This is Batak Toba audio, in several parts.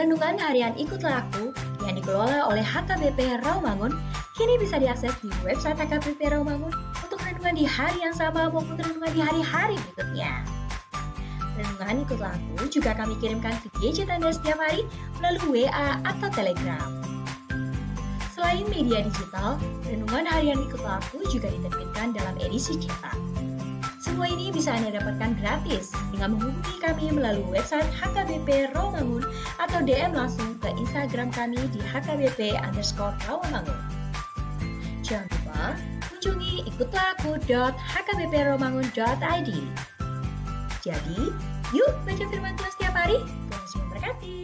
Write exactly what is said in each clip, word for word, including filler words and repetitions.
Renungan harian Ikutlah Aku yang dikelola oleh H K B P Rawamangun kini bisa diakses di website H K B P Rawamangun untuk renungan di hari yang sama maupun renungan di hari-hari berikutnya. Renungan Ikutlah Aku juga kami kirimkan via chat Anda setiap hari melalui W A atau Telegram. Selain media digital, renungan harian Ikutlah Aku juga diterbitkan dalam edisi cetak. Semua ini bisa Anda dapatkan gratis dengan menghubungi kami melalui website H K B P Rawamangun atau D M langsung ke Instagram kami di H K B P underscore Rawamangun. Jangan lupa kunjungi ikutlah aku dot H K B P rawamangun dot I D. Jadi, yuk baca firman Tuhan setiap hari. Tuhan Yesus memberkati.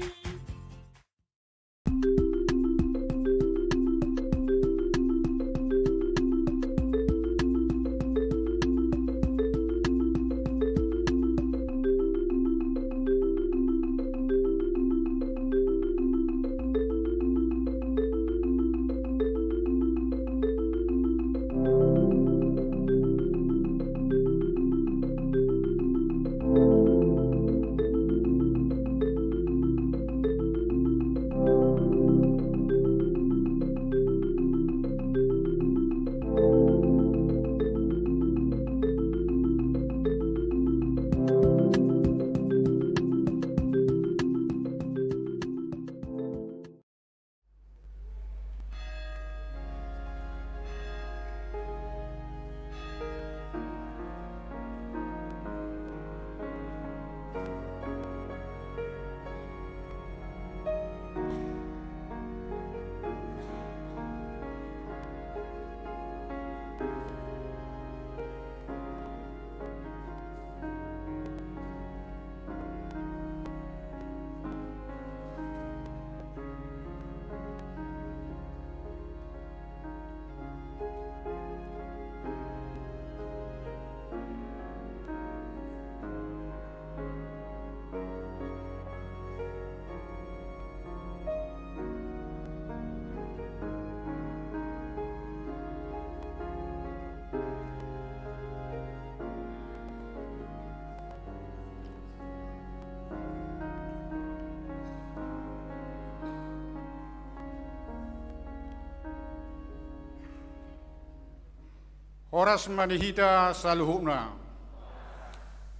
Horas ma di hita saluhutna.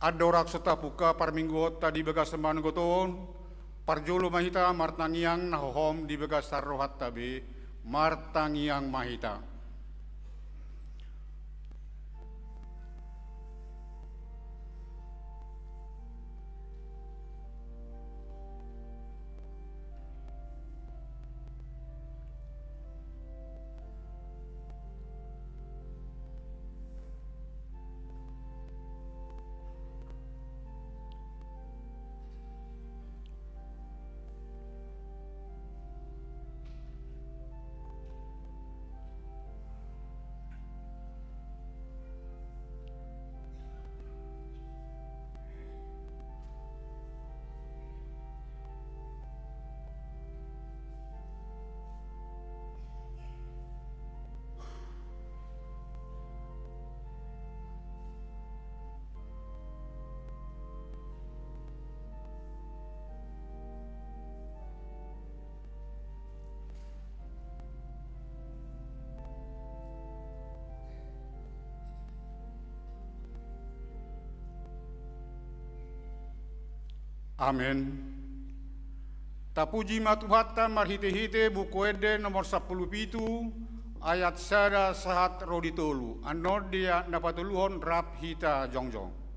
Andorang so tapungka parmingguonta di bagasan manggotoon, parjolo ma hita martangiang na hohom di bagasan rohanta be, martangiang ma hita. Amen. Tapuji ma Tuhanta marhitehite Buku Ende nomor sampulu pitu, ayat sada sahat ro di tolu. Annon dia na patoluhon rap hita jongjong.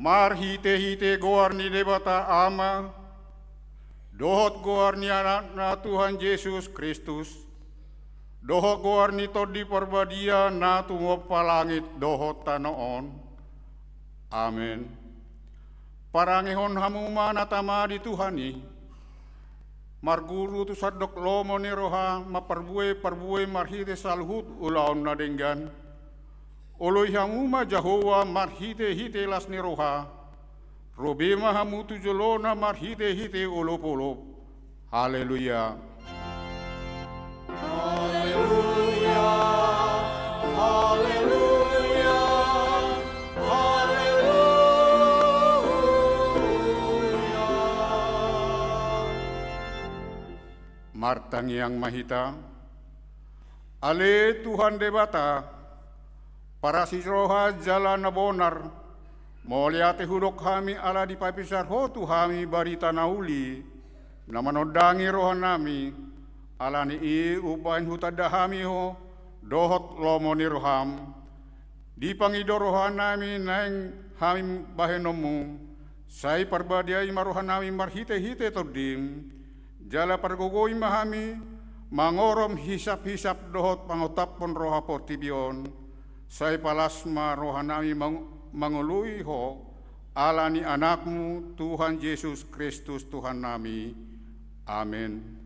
Marhite-hite goar ni Debata Ama, dohot goar ni Anakna Tuhan Jesus Kristus, dohot goar ni Tondi Parbadia na tumompa langit dohot tano on. Amen. Parangehon hamu ma na tama di Tuhan i. Marguru tu sandok lomo ni roha, mambue parbue marhite saluhut ulaon na denggan. Oloi hamu ma Jahowa marhite-hite las ni roha. Robe ma hamu tu jolona marhite-hite olop-olop. Haleluya. Haleluya. Haleluya. Haleluya. Martangiang ma hita. Ale Tuhan Debata, parasi roha jala na bonar, mauliate hudok hami ala dipapisar Ho tu hami barita na uli, na manondangi rohanami, ala ni i umbahen hutanda hami Ho, dohot lomo ni roham. Dipangido rohanami naeng hami bahenonmu, sai parbadiai ma rohanami marhite-hite tondim, jala pargogoi ma hami mangorom hisap-hisap dohot mangotaphon roha portibi on, sai palas ma rohanami mang-, mangoloi Ho, ala ni Anakmu, Tuhan Jesus Kristus Tuhannami. Amen.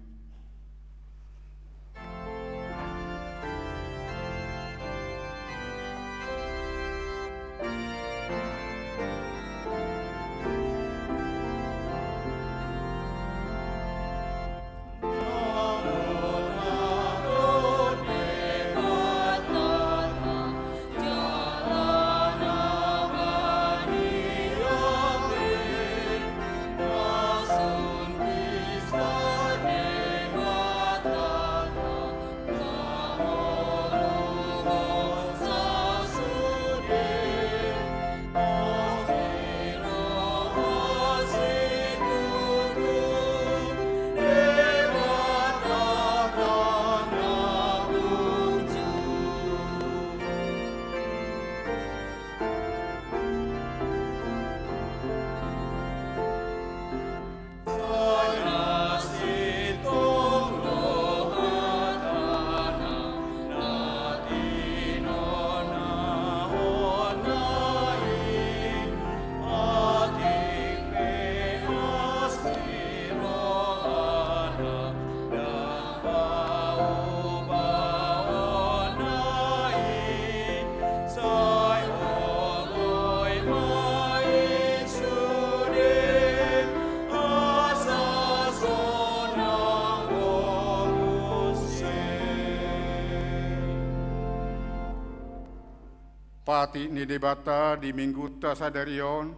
Patik ni Debata di Minggunta sadari on,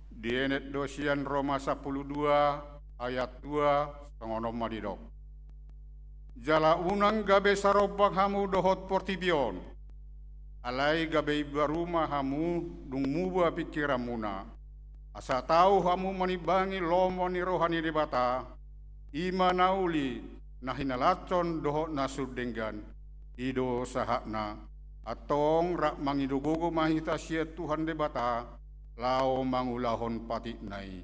dienet do sian Roma sampulu dua ayat dua, songon on ma didok. Jala unang gabe sarombang hamu dohot portibi on, alai gabe imbaru ma hamu dung muba pingkiranmuna, asa tau hamu manimbangi lomo ni roha ni Debata, i ma na uli, na hinalashon dohot na sun denggan. I do sahatna. Antong rap mangido gogo ma hita sian Tuhan Debata, laho mangulahon patikna i.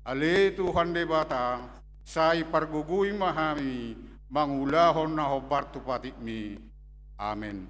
Ale Tuhan Debata, sai pargogoi ma hami mangulahon na hombar tu patikmi. Amen.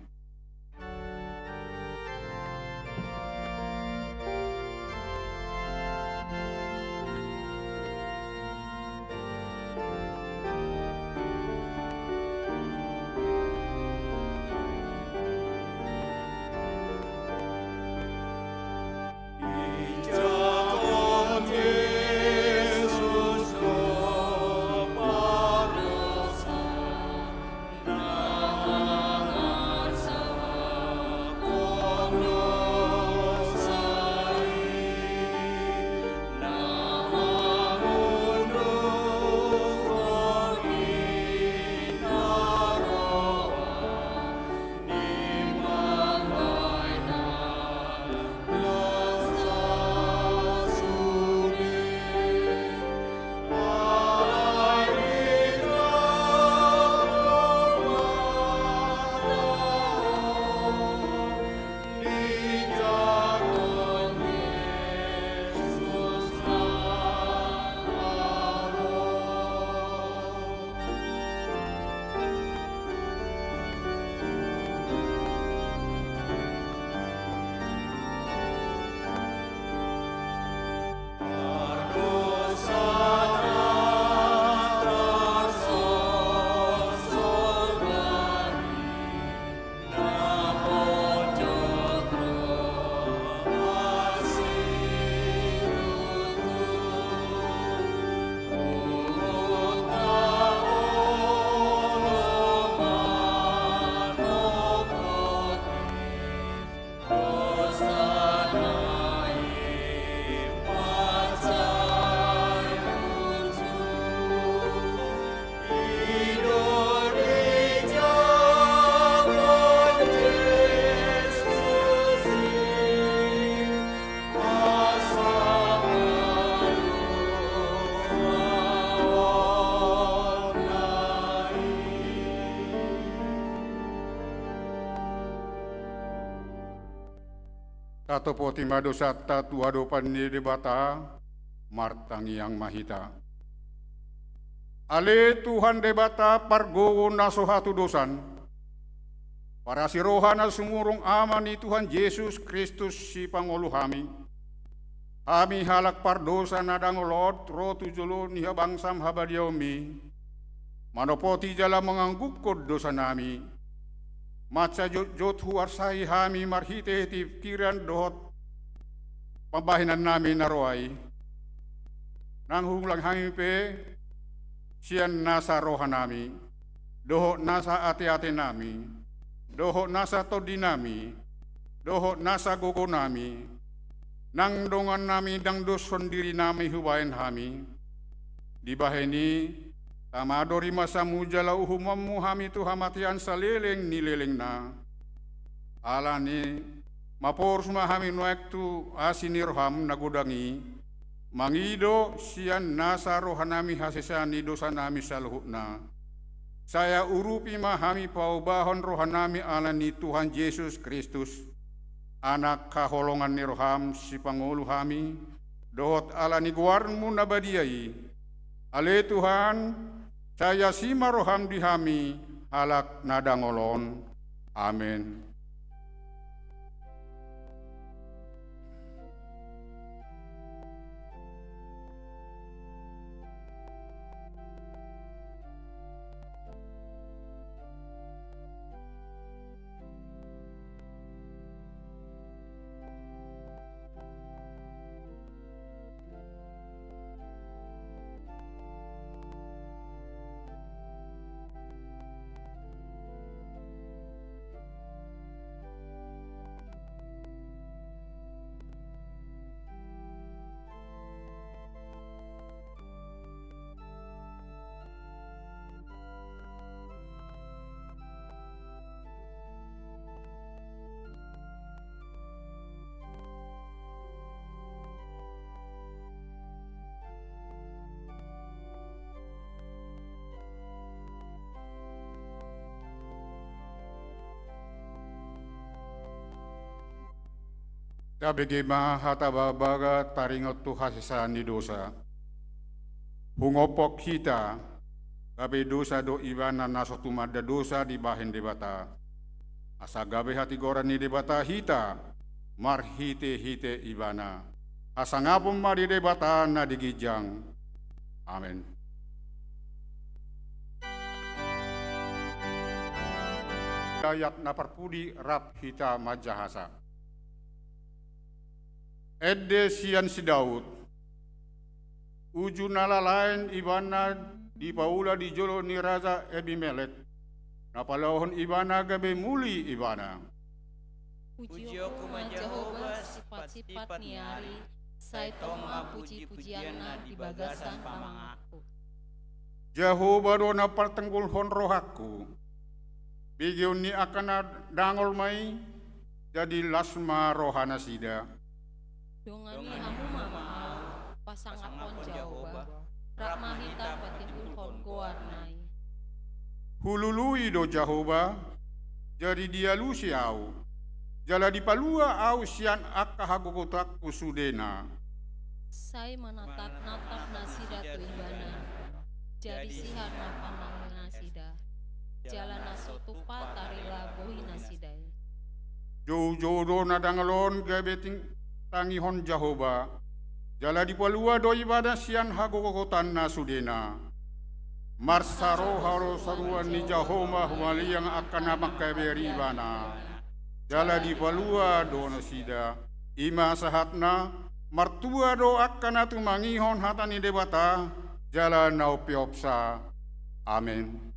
Tatopoti ma dosanta tu adopan ni Debata, martangiang ma hita. Ale Tuhan Debata pargogo na so hatudosan, parasi roha na sumurung Ama ni Tuhan Jesus Kristus sipangolu hami. Hami halak pardosa na dangol on ro tu jolo ni habangsam habadiaonmi, manopoti jala manganggungkon dosanami. Mansai jotjot huarsai hami marhitehite pikiran dohot pambahenannami na ro ai. Nang huulang hami pe sian nasa rohanami, dohot nasa ateatenami, dohot nasa tondinami, dohot nasa gogonami, nang dongannami ndang doshon dirinami hubahen hami. Dibahen i, tama do rimasamu jala uhumonmu hami tu hamatean saleleng ni lelengna. Alani, maporus ma hami nuaeng tu asi ni roham na godang i, mangido sian nasa rohanami hasesaan ni dosanami saluhutna. Sai urupi ma hami paubahon rohanami ala ni Tuhan Jesus Kristus, Anak haholongan ni roham sipangolu hami, dohot ala ni goarmu na badia i. Ale Tuhan, sai asi ma roham di hami halak na dangol on. Amen. Tabege ma hata bagabaga taringot tu hasesaan ni dosa. Hungophop hita, gabe dosa do ibana na so tumanda dosa dibahen Debata. Asa gabe hatigoran ni Debata hita, marhitehite ibana. Hasangapon ma di Debata na di ginjang. Amen. Ayat na parpudi rap hita manjahasa. Ende sian si Daud. Uju na lalaen ibana dipaula di jolo ni raja Ebimelek, na palaohon ibana gabe muli ibana. Pujionku ma Jahowa sipatsipats ni ari, sai tong ma pujipujianna di bagasan pamanganku. Jahowa do na partenggolhon rohangku. Begeon ni angka na dangol ma i, jadi las ma rohanasida. Dongani hamu ma ahu, pasangaphon Jahowa, rap ma hita patimbulhon goarna i. Hulului do Jahowa, jadi dialusi ahu, jala dipalua ahu sian angka hagogotanku sudena. Sai manatapnatap nasida tu ibana, jadi sihar ma pandangionnasida, jala na so tupa tarila bohinasida i. Joujou do na dangol on gabe ting-, tangihon Jahowa, jala dipalua do ibana sian hagogotanna sudena. Marsaroha do saruan ni Jahowa humaliang angka na mangkabiari ibana. Jala dipalua do nasida. I ma sahatna, martua do angka na tumangihon hata ni Debata, jala na umpeopsa. Amen.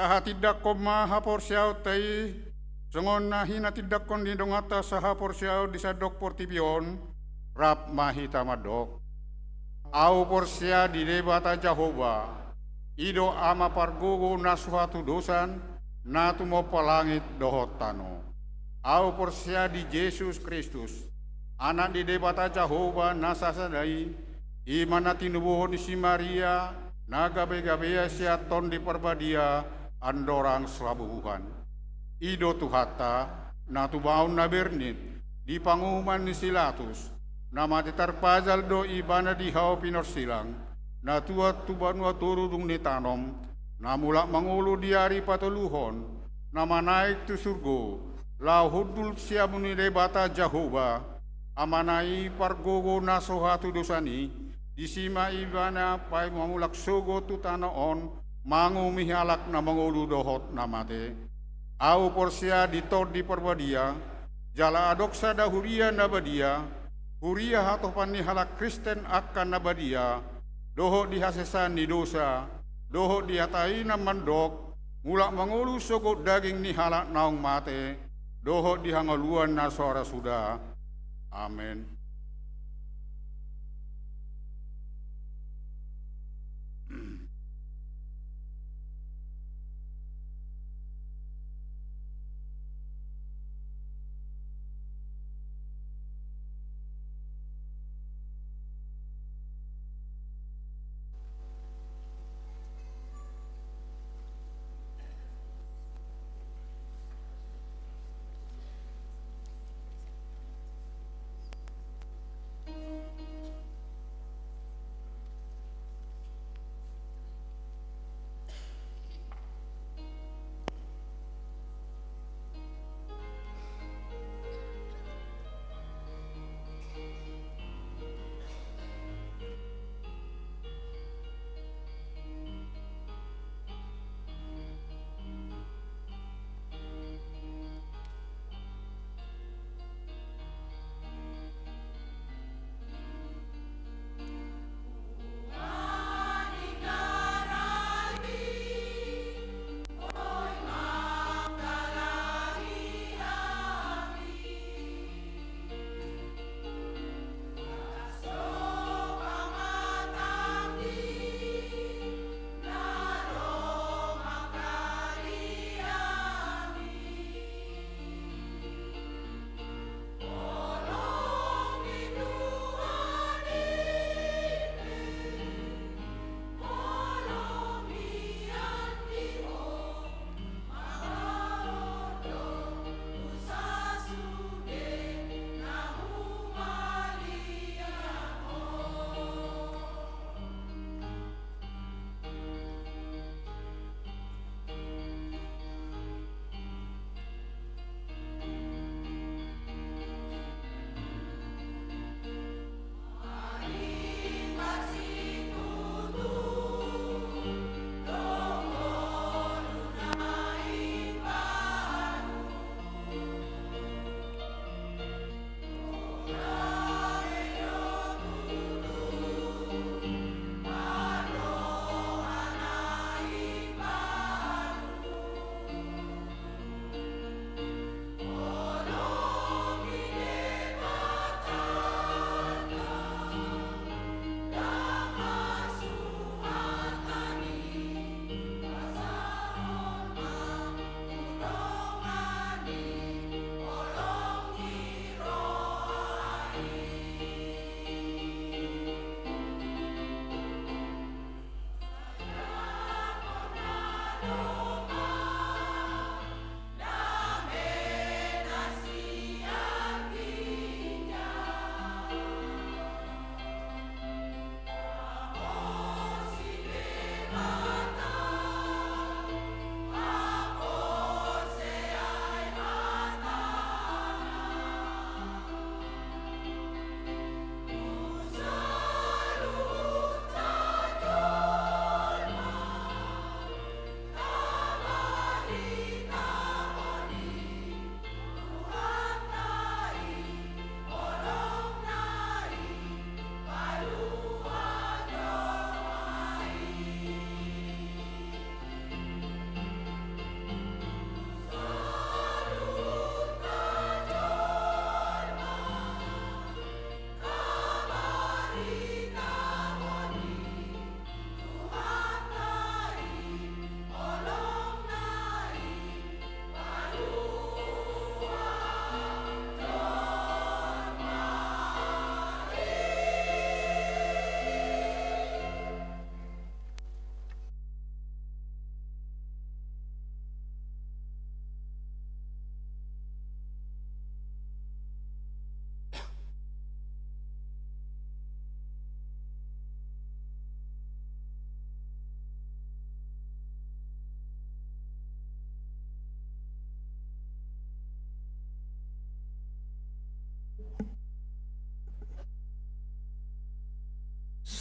Tahatindangkon ma haporseaonta i, songon na hinatindangkon ni donganta sahaporseaon di sandok portibi on, rap ma hita mandok. Ahu porsea di Debata Jahowa, i do Ama pargogo na so hatudosan, na tumompa langit dohot tano. Ahu porsea di Jesus Kristus, Anak ni Debata Jahowa na sasada i, i ma na tinubuhon ni si Maria, na gabegabean sian Tondi Parbadia, andorang so habubuhan. I do Tuhanta, na tumaon na bernit, di panguhuman ni si Latus, na mate tarpajal do ibana di hau pinorsilang, na tuat tu banua toru dung ditanom, na mulak mangolu di ari patoluhon, na manaek tu surgo, laho hundul siamun ni Debata Jahowa, Amana i pargogo na so hatudosan i, disi ma ibana paima mulak sogot tu tano on, manguhumi halak na mangolu dohot na mate. Ahu porsea di Tondi Parbadia, jala adong sada huria na badia, huria hatopan ni halak Kristen angka na badia, dohot di hasesaan ni dosa, dohot di hata i na mandok, mulak mangolu sogot daging ni halak naung mate, dohot di hangoluan na so ra suda. Amen.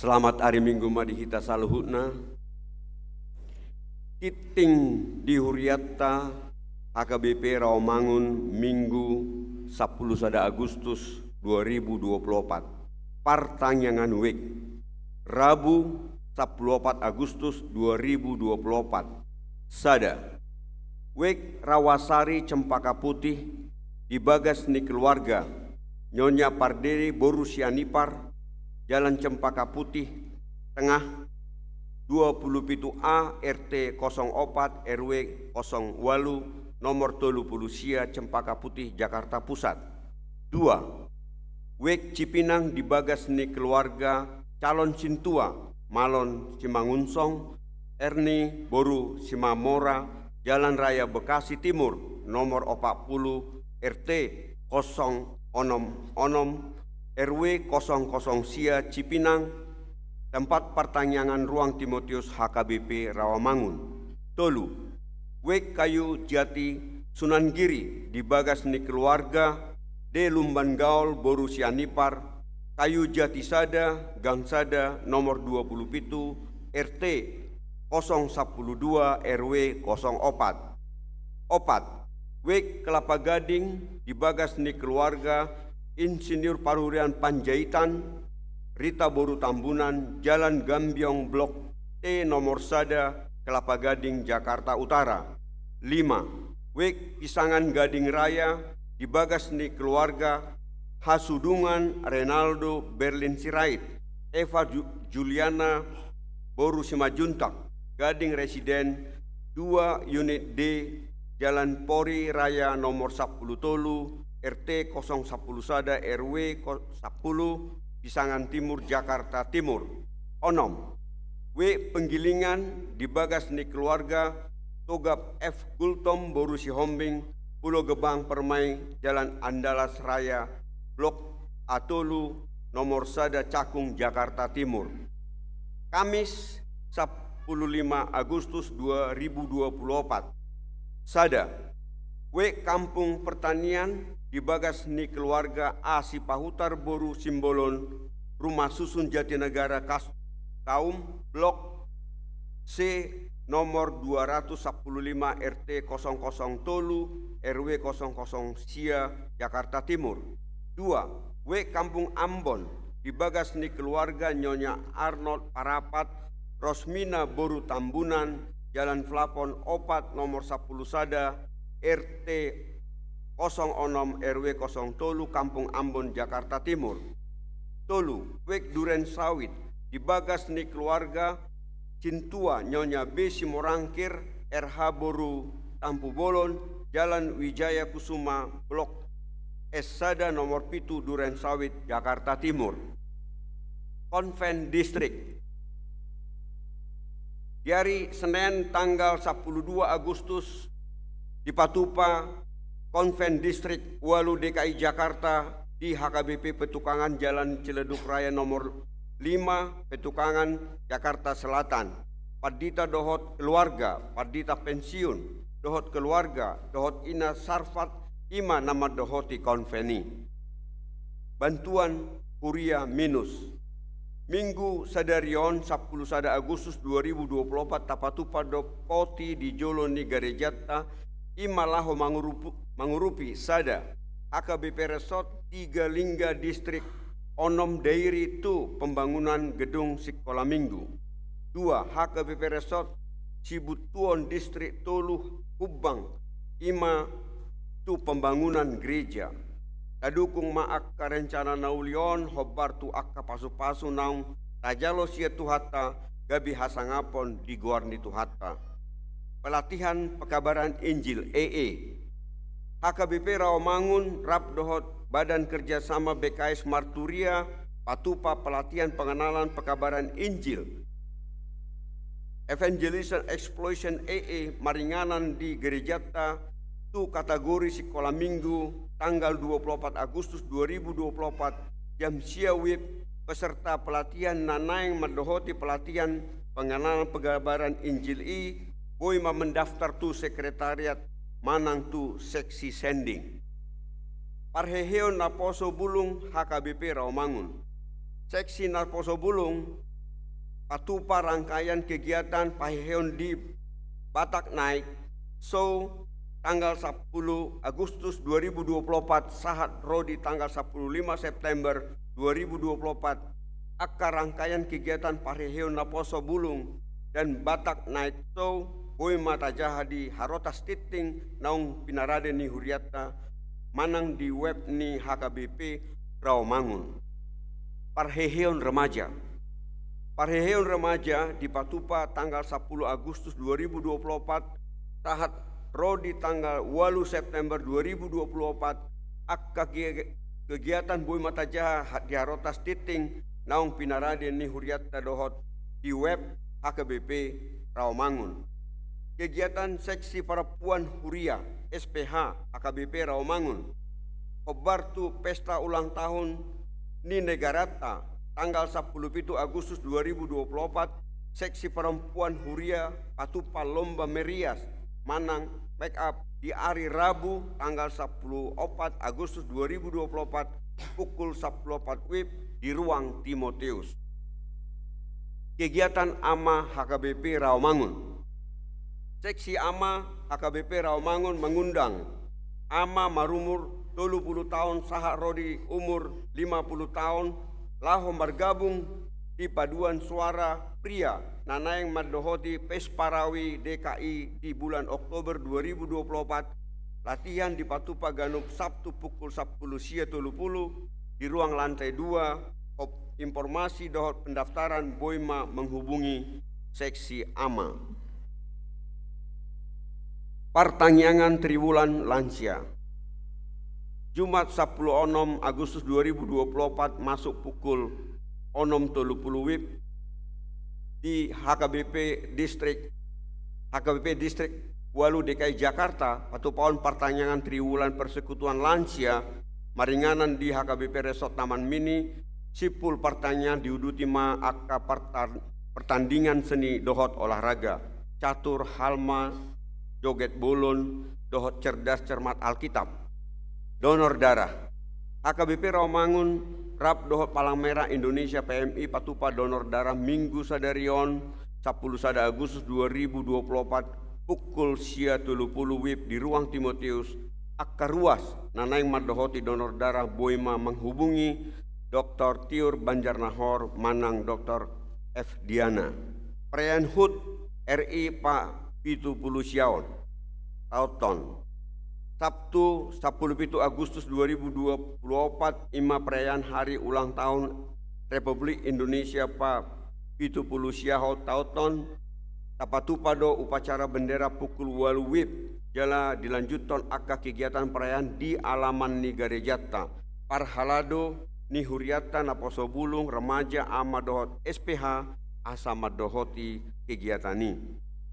Selamat ari Minggu ma di hita saluhutna. Tingting di hurianta H K B P Rawamangun, Minggu sampulu sada Agustus dua ribu dua pulu opat. Partangiangan wijk. Rabu sampulu opat Agustus dua ribu dua pulu opat. Sada. Wijk Rawasari Cempaka Putih di bagas ni keluarga Nyonya Pardede boru Sianipar, Jalan Cempaka Putih Tengah, dua pulu pitu A, R T kosong opat, R W kosong walu, nomor tolu pulu sia, Cempaka Putih, Jakarta Pusat. Dua. Wijk Cipinang di bagas ni keluarga calon sintua Malon Simangunsong, Erni boru Simamora, Jalan Raya Bekasi Timur, nomor opat pulu, R T kosong onom onom, R W kosong kosong sia, Cipinang, tempat partangiangan Ruang Timotius H K B P Rawamangun. Tolu. Wijk Kayu Jati Sunan Giri di bagas ni keluarga D Lumban Gaol boru Sianipar, Kayu Jati sada, gang sada, nomor dua pulu pitu, R T kosong sampulu dua, R W kosong opat. Opat. Wijk Kelapa Gading di bagas ni keluarga Insinyur Parurian Panjaitan, Rita boru Tambunan, Jalan Gambiong, Blok T, nomor sada, Kelapa Gading, Jakarta Utara. Lima. Wijk Pisangan Gading Raya di bagas ni keluarga Hasudungan Renaldo Berlin Sirait, Eva Ju-, Juliana boru Simanjuntak, Gading Residen dua, Unit D, Jalan Pori Raya nomor sampulu tolu, R T kosong sampulu sada, R W ko-, sampulu, Pisangan Timur, Jakarta Timur. Onom. Wijk Penggilingan di bagas ni keluarga Togap F Gultom boru Sihombing, Pulo Gebang Permai, Jalan Andalas Raya, Blok A tolu, nomor sada, Cakung, Jakarta Timur. Kamis, sampulu lima Agustus dua ribu dua pulu opat. Sada. Wijk Kampung Pertanian di bagas ni keluarga A Sipahutar boru Simbolon, Rumah Susun Jatinegara Kas-, Kaum, Blok C, nomor dua ratus sampulu lima, R T kosong kosong tolu, R W kosong kosong sia, Jakarta Timur. Dua. Wijk Kampung Ambon di bagas ni keluarga Nyonya Arnold Parapat, Rosmina boru Tambunan, Jalan Plafon opat, nomor sampulu sada, R T kosong onom, R W kosong tolu, Kampung Ambon, Jakarta Timur. Tolu. Wijk Duren Sawit di bagas ni keluarga sintua Nyonya B Simorangkir, R H boru Tampubolon, Jalan Wijaya Kusuma, Blok S sada, nomor pitu, Duren Sawit, Jakarta Timur. Konven Distrik. Di ari Senen tanggal sampulu dua Agustus dipatupa Konven Distrik ualu D K I Jakarta di H K B P Petukangan Jalan Ciledug Raya nomor lima, Petukangan, Jakarta Selatan. Pandita dohot keluarga, pandita pensiun dohot keluarga, dohot Ina Sarfat, i ma na mandohoti konven i. Bantuan Kuria Minus. Minggu sadari on, sampulu sada Agustus dua ribu dua pulu opat, tapatupa do poti di jolo ni garejanta, i ma laho mangurupu-, mangurupi, sada, H K B P Resort Tiga Lingga Distrik onom Dairi tu pembangunan gedung Sikola Minggu. Dua, H K B P Resort Sibuntuon Distrik tolu Humbang, i ma tu pembangunan gereja. Tadukung ma angka rencana na uli on hombar tu angka pasupasu naung tajalo sian Tuhanta, gabe hasangapon di goar ni Tuhanta. Pelatihan Pekabaran Injil, E E. H K B P Rawamangun rap dohot Badan Kerjasama B K S Marturia patupa pelatihan pengenalan pekabaran Injil, Evangelism Explosion, E E, maringanan di gerejanta tu kategori Sikola Minggu tanggal dua pulu opat Agustus dua ribu dua pulu opat, jam sia WIB. Peserta pelatihan na naeng mandohoti pelatihan pengenalan pekabaran Injil i boi ma mendaftar tu sekretariat manang tu seksi sending. Parheheon naposo bulung H K B P Rawamangun. Seksi naposo bulung patupa rangkaian kegiatan paheheon di Batak Night Show tanggal sapuluh Agustus dua ribu dua puluh opat sahat ro di tanggal sapuluh lima September dua ribu dua puluh opat. Angka rangkaian kegiatan paheheon naposo bulung dan Batak Night Show boi ma tajaha di Harotas Tinting naung pinarade ni hurianta manang di web ni H K B P Rawamangun. Parheheon remaja. Parheheon remaja dipatupa tanggal sapuluh Agustus dua ribu dua puluh opat sahat ro di tanggal ualu September dua ribu dua puluh opat. Angka kegiatan boi ma tajaha di Harotas Tinting naung pinarade ni hurianta dohot di web H K B P Rawamangun. Kegiatan Seksi Parompuan Huria S P H H K B P Rawamangun. Hombar tu pesta ulang tahun ni negaranta tanggal sapuluh pitu Agustus dua ribu dua puluh opat, Seksi Parompuan Huria patupa lomba merias manang make up di ari Rabu tanggal sapuluh opat Agustus dua ribu dua puluh opat pukul sapuluh opat wib di ruang Timoteus. Kegiatan Ama H K B P Rawamangun. Seksi Ama H K B P Rawamangun mangundang ama marumur tolu puluh taon sahat ro di umur lima puluh taon laho margabung di paduan suara pria na naeng mandohoti Pesparawi D K I di bulan Oktober dua ribu dua puluh opat. Latihan dipatupa ganup Sabtu pukul sapuluh sia tolu puluh di ruang lantai dua. Hop informasi dohot pendaftaran boi ma menghubungi Seksi Ama. Partangiangan Triwulan Lansia. Jumat sapuluh onom Agustus dua ribu dua puluh opat masuk pukul onom tolu puluh wib di H K B P Distrik, H K B P Distrik ualu D K I Jakarta, patupaon partangiangan Triwulan Persekutuan Lansia maringanan di H K B P Resort Taman Mini. Simpul partangiangan diuduti ma angka partan-, pertandingan seni dohot olahraga, catur, halma, joget bolon, dohot cerdas cermat Alkitab. Donor darah. H K B P Rawamangun rap dohot Palang Merah Indonesia P M I patupa donor darah Minggu sadari on, sapuluh sada Agustus dua ribu dua puluh opat, pukul sia tolu puluh wib di ruang Timoteus. Angka ruas na naeng mandohoti donor darah boi ma menghubungi Doktor Tiur Banjarnahor manang Doktor F Diana. Perayaan hut R I pa pitu puluh sia on taon on. Sabtu sapuluh pitu Agustus dua ribu dua puluh opat ima perayaan hari ulang tahun Republik Indonesia pa pitu puluh sia on taon on. Tapatupa do upacara bendera pukul ualu wib jala dilanjuthon angka kegiatan perayaan di alaman ni garejanta. Parhalado ni hurianta naposo bulung, remaja, ama dohot S P H asa mandohoti kegiatan i.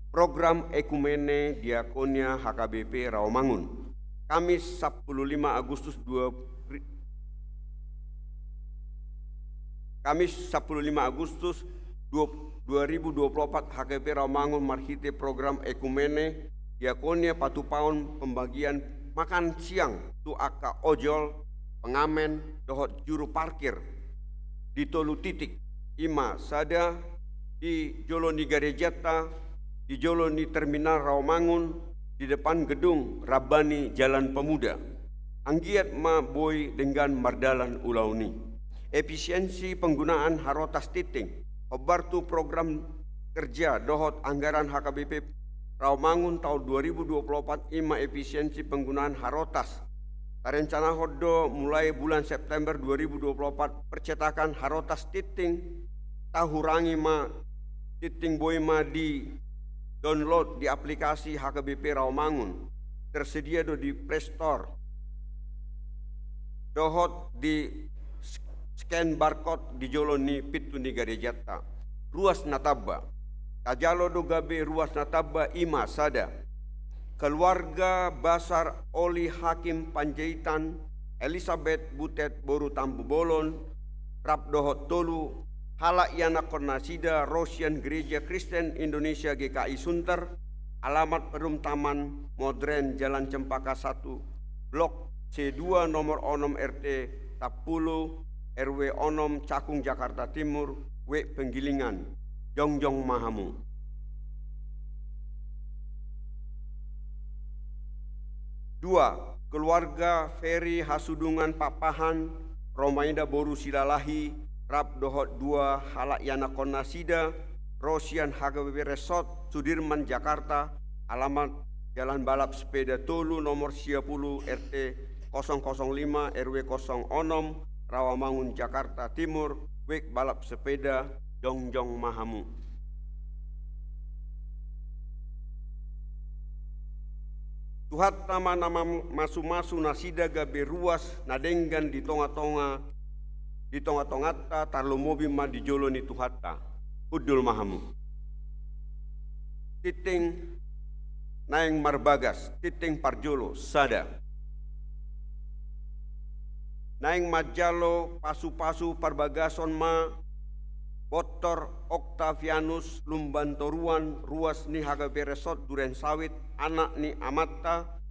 Program Ekumene Diakonia H K B P Rawamangun. Kamis sapuluh lima Agustus dua, Kamis sapuluh lima Agustus dua, dua ribu dua puluh opat H K B P Rawamangun marhite program Ekumene Diakonia patupaon pembagian makan siang tu angka ojol, pengamen, dohot juru parkir di tolu titik, ima sada di jolo ni garejanta, di jolo ni terminal Rawamangun, di depan gedung Rabbani Jalan Pemuda. Anggiat ma boi denggan mardalan ulaon i. Efisiensi penggunaan Harotas Tinting. Hombar tu program kerja dohot anggaran H K B P Rawamangun taon dua ribu dua puluh opat ima efisiensi penggunaan harotas. Tarencanahon do mulai bulan September dua ribu dua puluh opat percetakan harotas tinting tahurangi ma, tinting boi ma di download di aplikasi H K B P Rawamangun, tersedia do di Play Store dohot di scan barcode di jolo ni pintu ni garejanta. Ruas na tamba. Tajalo do gabe ruas na tamba ima sada. Keluarga basar Oli Hakim Panjaitan, Elizabeth Butet boru Tampubolon, rap dohot tolu halak ianakhon nasida ro sian Gereja Kristen Indonesia G K I Sunter, alamat Perumtaman Modern, Jalan Cempaka satu, Blok C dua, nomor onom, R T sampulu, R W onom, Cakung, Jakarta Timur, W Penggilingan. jongjong ma hamu. Dua, keluarga Ferry Hasudungan Pakpahan, ro ma i da boru Silalahi, rap dohot dua halak ianakhonnasida, ro sian H K B P Resort, Sudirman, Jakarta, alamat Jalan Balap Sepeda tolu, nomor sia pulu, R T kosong kosong lima, R W kosong onom, Rawamangun, Jakarta Timur, wijk balap sepeda, jongjong ma hamu. Tuhanta ma na mam-, mamasu-masu nasida gabe ruas na denggan di tonga-tonga, di tonga-tonganta, tarlumobi ma di jolo ni Tuhanta. Hundul ma hamu. Tintin naeng marbagas, tintin parjolo, sada. Naeng manjalo pasu-pasu parbagason ma Bontor Octavianus Lumban Toruan, ruas ni H K B P Resort Duren Sawit, anak ni amanta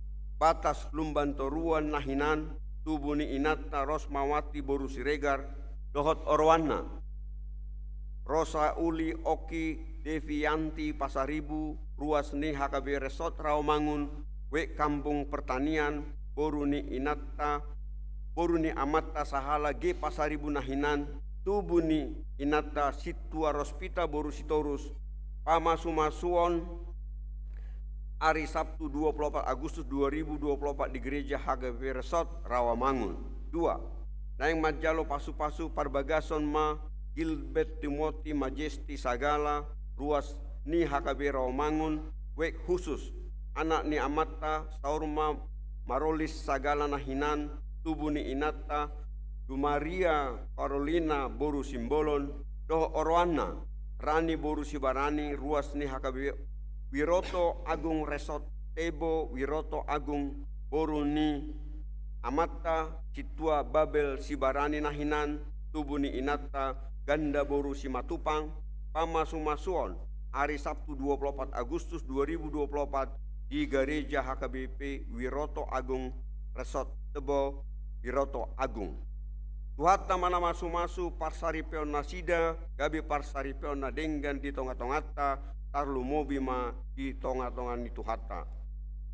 Batas Lumban Toruan na hinan, tubu ni inanta Rosmawati boru Siregar, dohot oroanna. Rosa Uli Oki Devianti Pasaribu, ruas ni H K B P Resort Rawamangun, wijk Kampung Pertanian, boru ni inanta, boru ni amanta sahala G Pasaribu na hinan, tubu ni inanta Sintua Rospita boru Sitorus, pamasu-masuon ari Sabtu dua puluh opat Agustus dua ribu dua puluh opat di Gereja H K B P Resort Rawamangun. Dua, naeng manjalo pasu-pasu parbagason ma Gilbert Timothy Majesti Sagala, ruas ni H K B Rawamangun, wijk khusus, anak ni amanta saur ma Marolis Sagala na hinan, tubu ni inanta Dumaria Karolina boru Simbolon, dohot oroanna Rani boru Sibarani, ruas ni H K B P Wiroto Agung Resort Tebo, Wiroto Agung, boru ni amanta Sintua Babel Sibarani na hinan, tubu ni inanta Ganda boru Simatupang, pamasu-masuon ari Sabtu dua puluh opat Agustus dua ribu dua puluh opat di Gereja H K B P Wiroto Agung Resort Tebo, Wiroto Agung. Tuhanta ma na mamasu-masu parsaripeonnasida, gabe parsaripeon na denggan di tonga-tonganta, tarlumobi ma di tonga-tonga ni Tuhanta.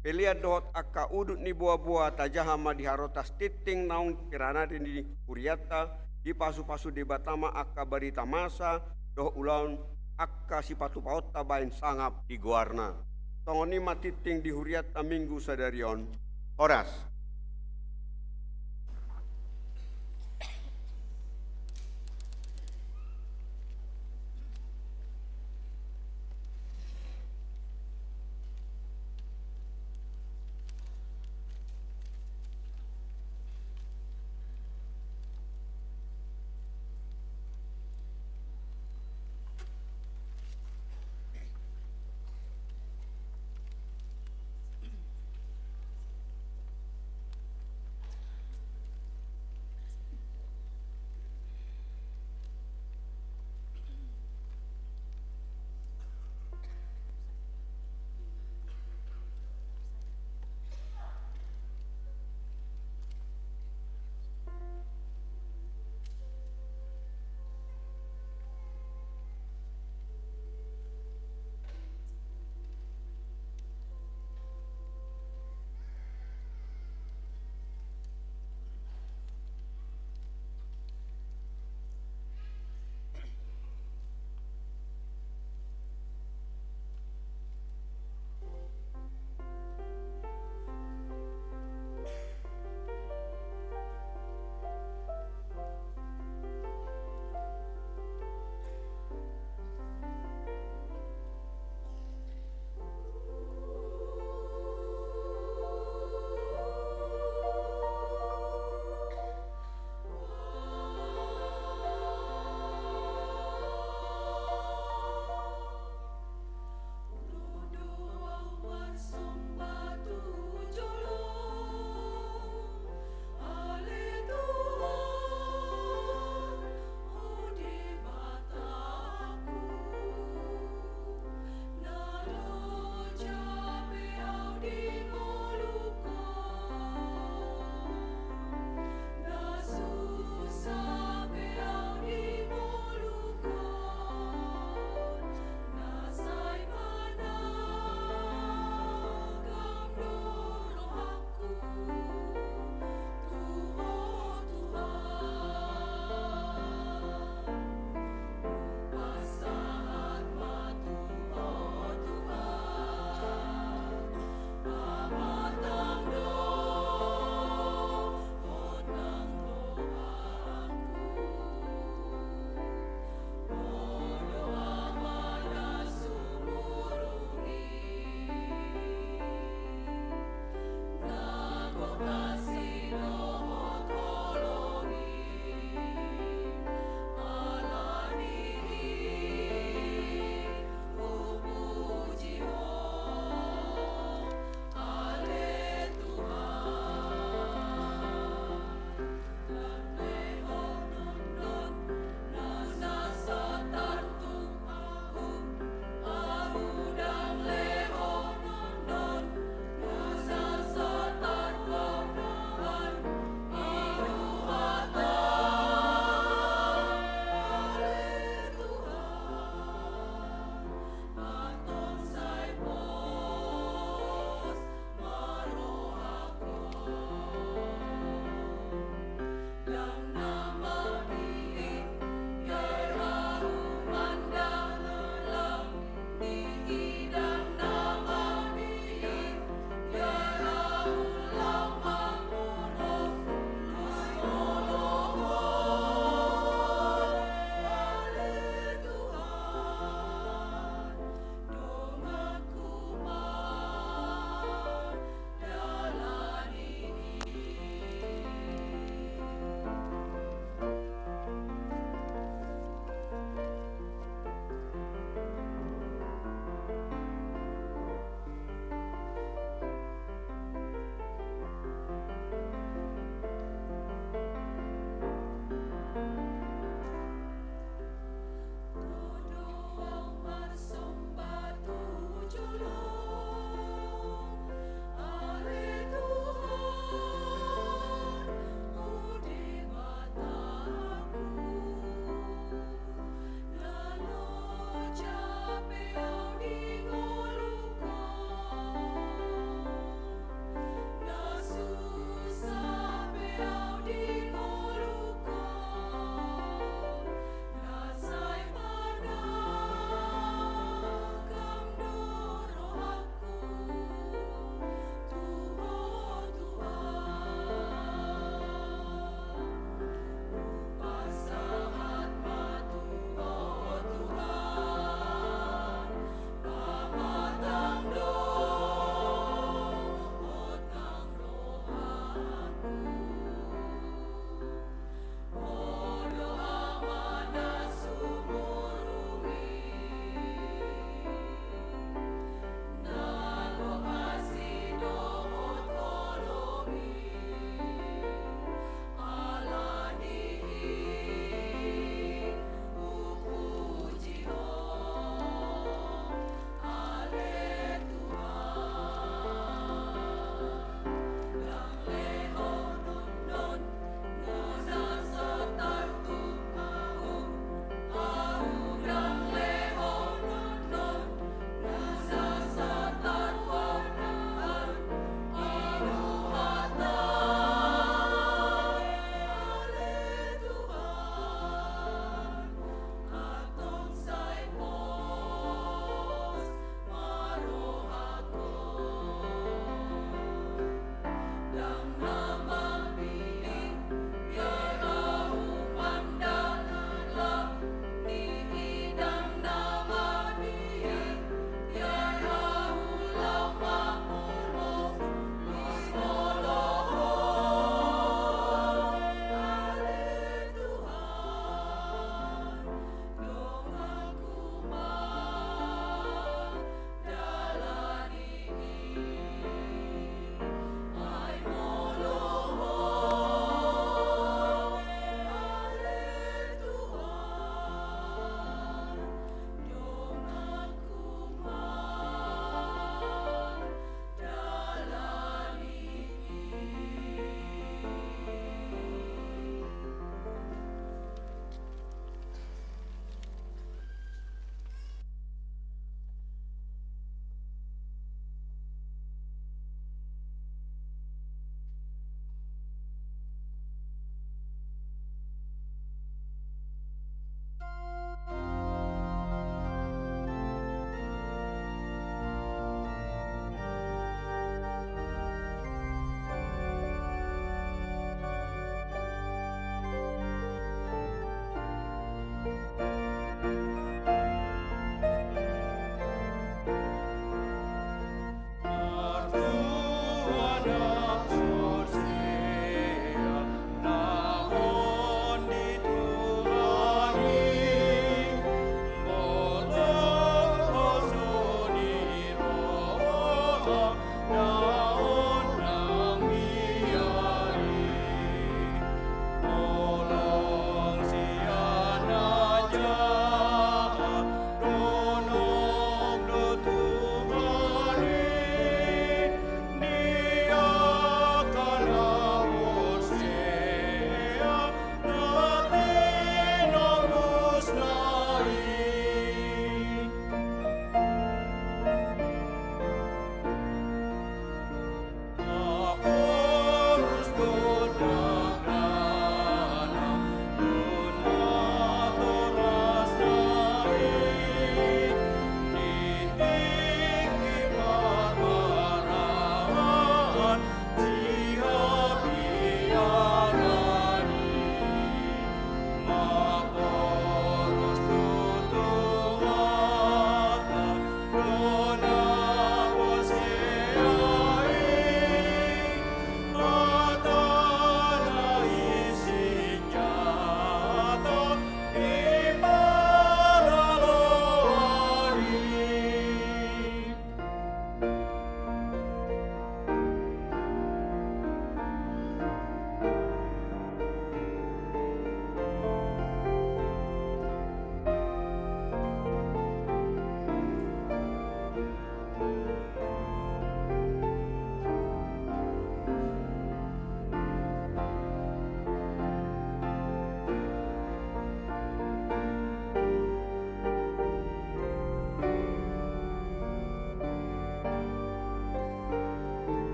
Pelean dohot angka udut ni boa-boa tajaha ma di harotas tintin naung pinarade ni hurianta, dipasu-pasu Debata ma angka barita masa dohot ulaon angka sipatupaonta bahen sangap di goarna. Songon i ma tintin di hurianta Minggu sadari on. Horas.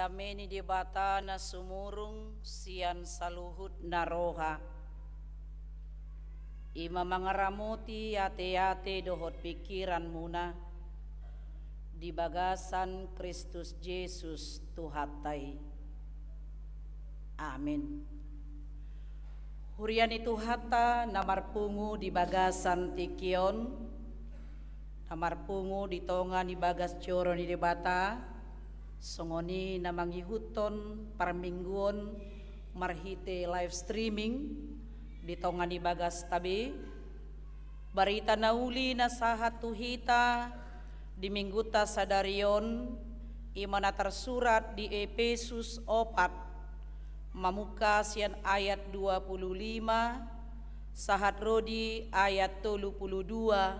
Dame ni Debata na sumurung sian saluhut na roha, i ma mangaramoti ateate dohot pingkiranmuna di bagasan Kristus Jesus Tuhanta i. Amin. Huria ni Tuhanta na marpungu di bagasan tingki on, na marpungu di tonga ni bagas joro ni Debata, songon i na mangihuthon parmingguon marhite live streaming di tonga ni bagasta be. Barita na uli na sahat tu hita di minggunta sadari on, i ma na tarsurat di Epesus opat, mamungka sian ayat dua pulu lima sahat ro di ayat tolu pulu dua.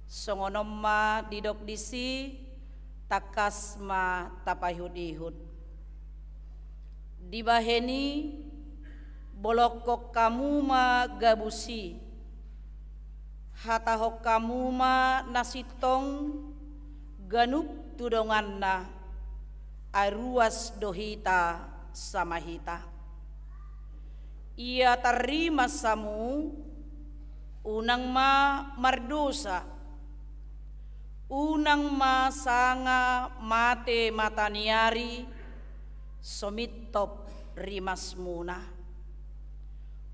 Songon on ma didok disi, tangkas ma tapaihutihut. Dibahen i, bolongkon hamu ma gabus i, hatahon hamu ma na sintong ganup tu donganna, ai ruas do hita sama hita. Ia tarrimas hamu, unang ma mardosa, unang ma sanga mate mata ni ari, so mintop rimasmuna.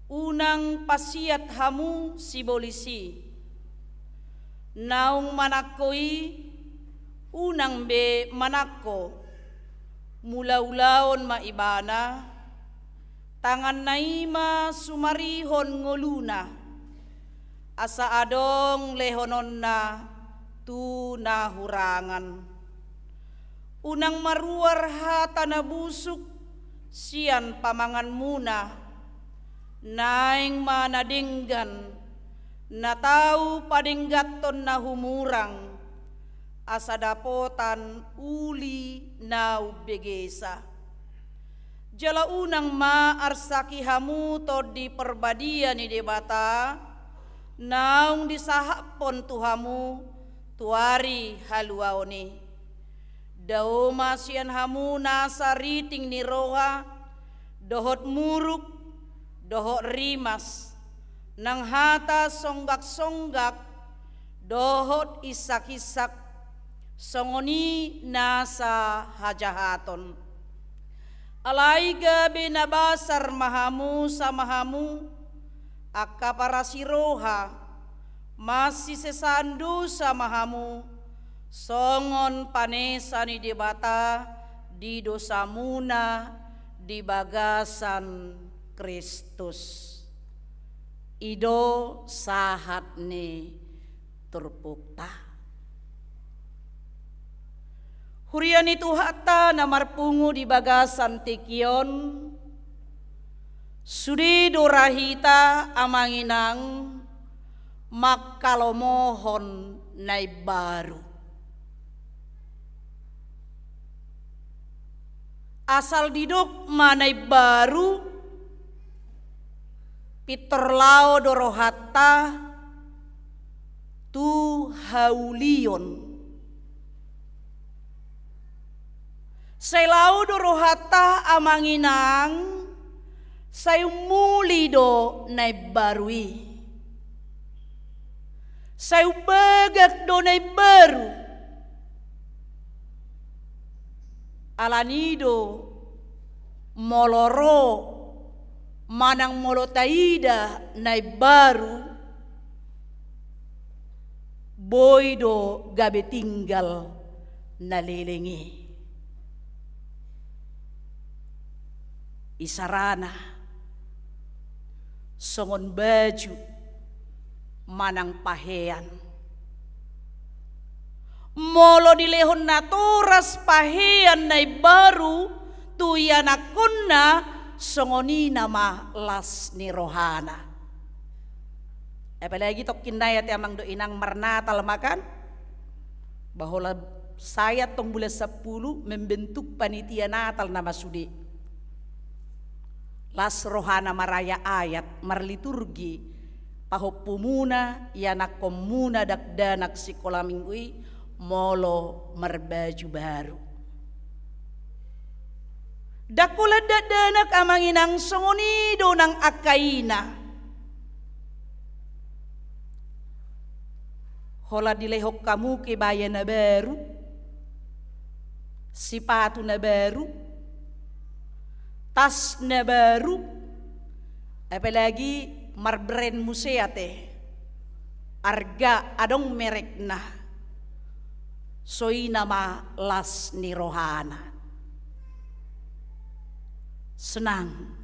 Unang pasiat hamu sibolis i, naung manangko i, unang be manangko, mulaulaon ma ibana, tanganna i ma sumarihon ngoluna, asa adong lehononna tu na hurangan. Unang maruar hata na busuk sian pamanganmuna, naeng ma na denggan, na tau padengganhon na humurang, asa dapotan uli na umbegesa. Jala unang ma arsaki hamu Tondi Parbadia ni Debata, naung disahaphon tu hamu tu ari haluaon i. Dao ma sian hamu nasa riting ni roha, dohot muruk, dohot rimas, nang hata songgaksonggak, dohot insakinsak, songon i nasa hajahaton. Alai gabe na basar ma hamu sama hamu, angka parasi roha, masisesaan dosa ma hamu, songon panesa ni Debata di dosamuna di bagasan Kristus. I do sahat ni turpukta. Huria ni Tuhanta na marpungu di bagasan tingki on, sude do ra hita amang inang mangkalomohon na imbaru. Asal didok ma na imbaru, pintor laho do rohanta tu haulion. Sai laho do rohanta amang inang, sai ummuli do na imbaru i. Sai umbagak do na imbaru. Alani do molo ro manang molo taida na imbaru, boi do gabe tinggal na leleng i. Isarana songon baju manang pahean. Molo dilehon natoras pahean na imbaru tu ianakhonna, songon i nama las ni rohana. Apalagi tongkin nai ate amang dohot inang marnatal ma kan, ba holan sae antong bulan sampulu membentuk panitia Natal nama sude. Las rohana marayat ayat, marliturgi, pahompumuna, ianakhonmuna dakdanak sikola minggu i, molo marbaju baru. Ndang holan dakdanak amang inang, songon i do nang angka ina. Holan dilehon hamu kebaya na baru, sipatu na baru, tas na baru, apalagi marbrand muse ate, arga adong merekna, so i nama las ni rohana. Senang.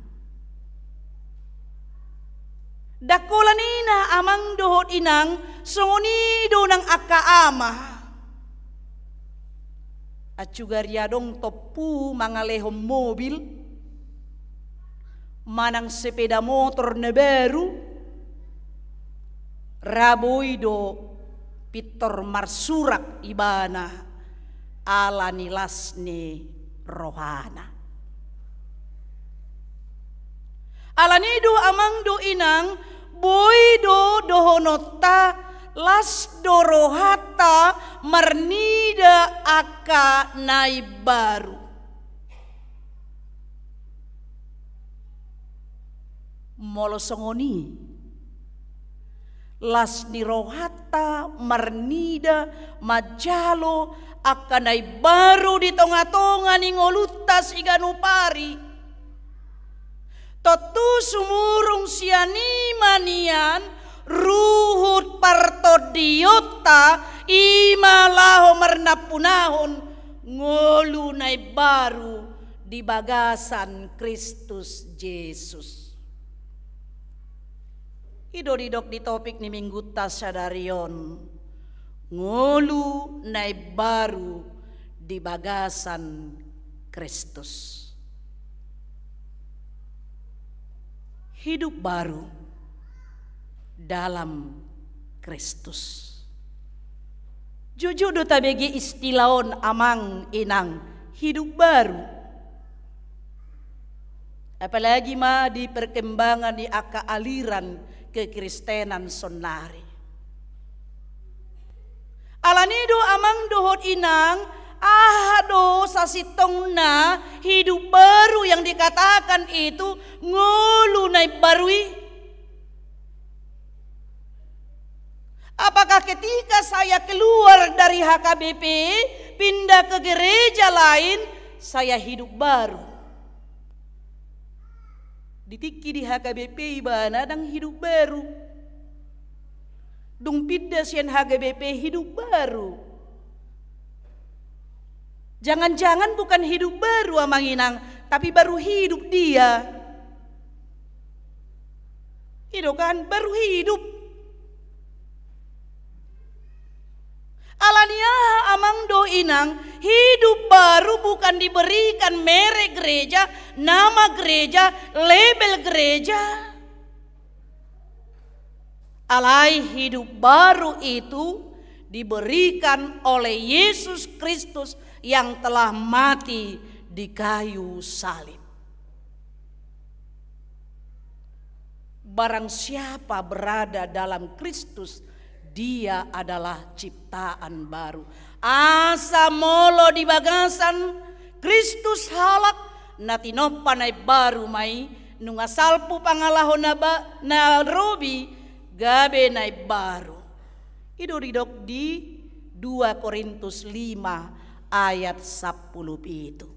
Ndang holan ina amang dohot inang, songon i do nang angka ama. Ancugari adong tompu mangalehon mobil manang sepeda motor na baru, ra boi do pintor marsurak ibana ala ni las ni rohana. Alani do amang dohot inang, boi do dohononta, las do rohanta marnida angka na imbaru. Molo songon i, las ni rohanta marnida manjalo angka na imbaru di tongatonga ni ngolunta siganup ari. Tontu sumurung sian i ma nian ruhut partondionta, i ma laho marnampunahon ngolu na imbaru di bagasan Kristus Jesus. I do didok di topik ni minggunta sadari on, ngolu na imbaru di bagasan Kristus. Hidup baru dalam Kristus. Jujur do tabege istilah on amang inang, hidup baru. Apalagi ma di perkembangan ni angka aliran kekristenan sonnari. Alani do amang dohot inang, aha do sasintongna hidup baru yang dikatakan itu, ngolu na imbaru i? Apakah ketika saya keluar dari H K B P, pindah ke gereja lain, saya hidup baru? Di tingki di H K B P ibana ndang hidup baru. Dung pindah sian H K B P hidup baru. Jangan-jangan bukan hidup baru amang inang, tapi baru hidup dia. I do kan, baru hidup. Alani aha amang dohot inang, hidup baru bukan diberikan merek gereja, nama gereja, label gereja. Alai hidup baru itu diberikan oleh Yesus Kristus yang telah mati di kayu salib. Barang siapa berada dalam Kristus, dia adalah ciptaan baru. Asa molo di bagasan Kristus halak, na tinompa na imbaru ma i, nunga salpu pangalaho na ba-, na robi, gabe na imbaru. I do didok di dua Korintus lima ayat sampulu pitu.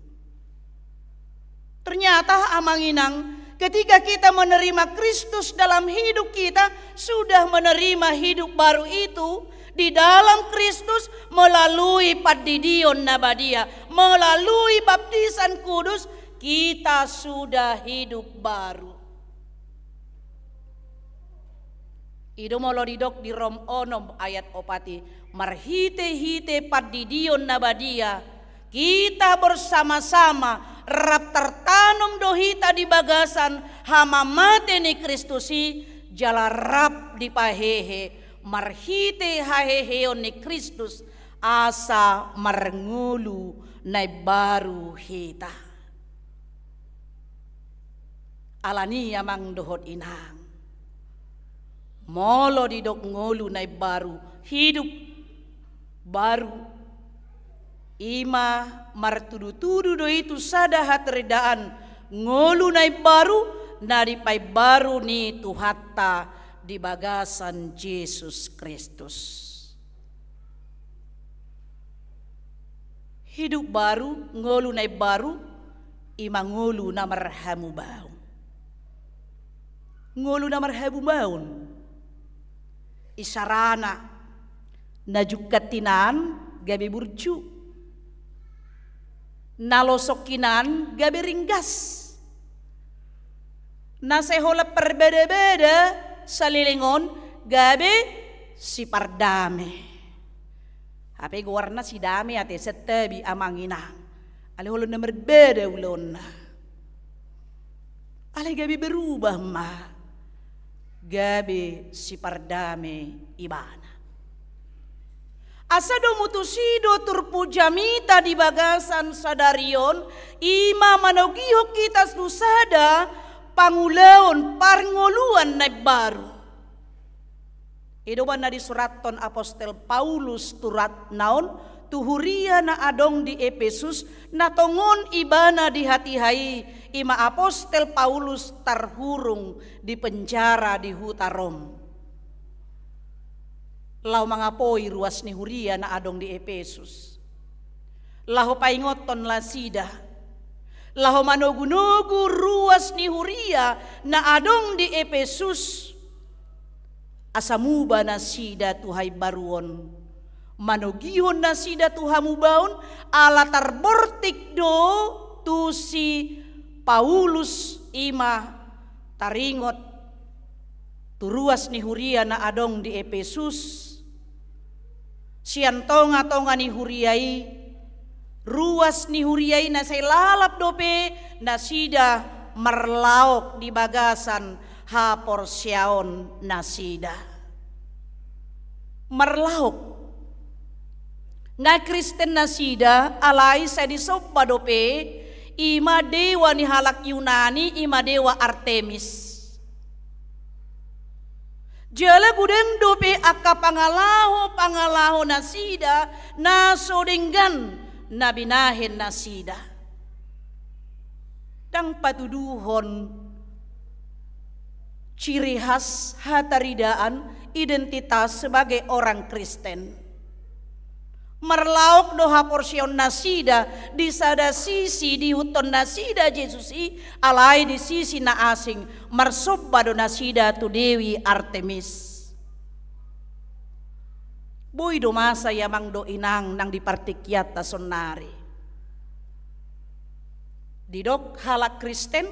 Ternyata amang inang, ketika kita menerima Kristus dalam hidup kita, sudah menerima hidup baru itu di dalam Kristus melalui pandidion na badia, melalui baptisan kudus, kita sudah hidup baru. I do molo didok di Rom onom ayat opat i, marhite-hite pandidion na badia, kita bersama-sama rap tartanom do hita di bagasan hamamate ni Kristus i, jala rap dipahehe marhite haheheon ni Kristus, asa marngolu na imbaru hita. Alani amang dohot inang, molo didok ngolu na imbaru, hidup baru, I ma martudu-tudu do i tu sada hataridaan ngolu na imbaru, na dipaimbaru ni Tuhanta di bagasan Jesus Kristus. Hidup baru, ngolu na imbaru, i ma ngolu na marhamubaon. Ngolu na marhamubaon. Isarana, na jungkat hinan gabe burju, na losok hinan gabe ringgas, na sai holan parbada-bada saleleng on gabe sipardame. Hape goarna sidame ate, santabi amang inang. Alai holan na marbada ulaonna. Alai gabe berubah ma, gabe sipardame ibana. Asa domu tusi do turpuk jamita di bagasan sadari on, i ma manogihon hita tu sada pangulaon parngoluan na imbaru. I do umbahen na disurathon apostel Paulus suratna on tu huria na adong di Epesus, na tongon ibana di hatiha i, i ma apostel Paulus tarhurung di penjara di huta Rom. Laho mangapoi ruas ni huria na adong di Epesus. Laho paingothon nasida. Laho manogu-nogu ruas ni huria na adong di Epesus. Asa muba nasida tu haimbaruon. Manogihon nasida tu hamubaon, ala tarbortik do tu si Paulus i ma taringot tu ruas ni huria na adong di Epesus. Sian tonga-tonga ni huria i, ruas ni huria i na sai lalap dope nasida marlaok di bagasan haporseaon nasida. Marlaok. Nga Kristen nasida, alai sai disomba dope, i ma dewa ni halak Yunani, i ma dewa Artemis. Jala godang dope angka pangalaho-pangalaho nasida na so denggan na binahen nasida. Ndang patuduhon ciri khas, hataridaan, identitas sebagai orang Kristen. Marlaok do haporseaon nasida, di sada sisi diihuthon nasida Jesus i, alai di sisi na asing marsomba do nasida tu dewi Artemis. Boi do masa i amang dohot inang nang di partingkianta saonari. Didok halak Kristen,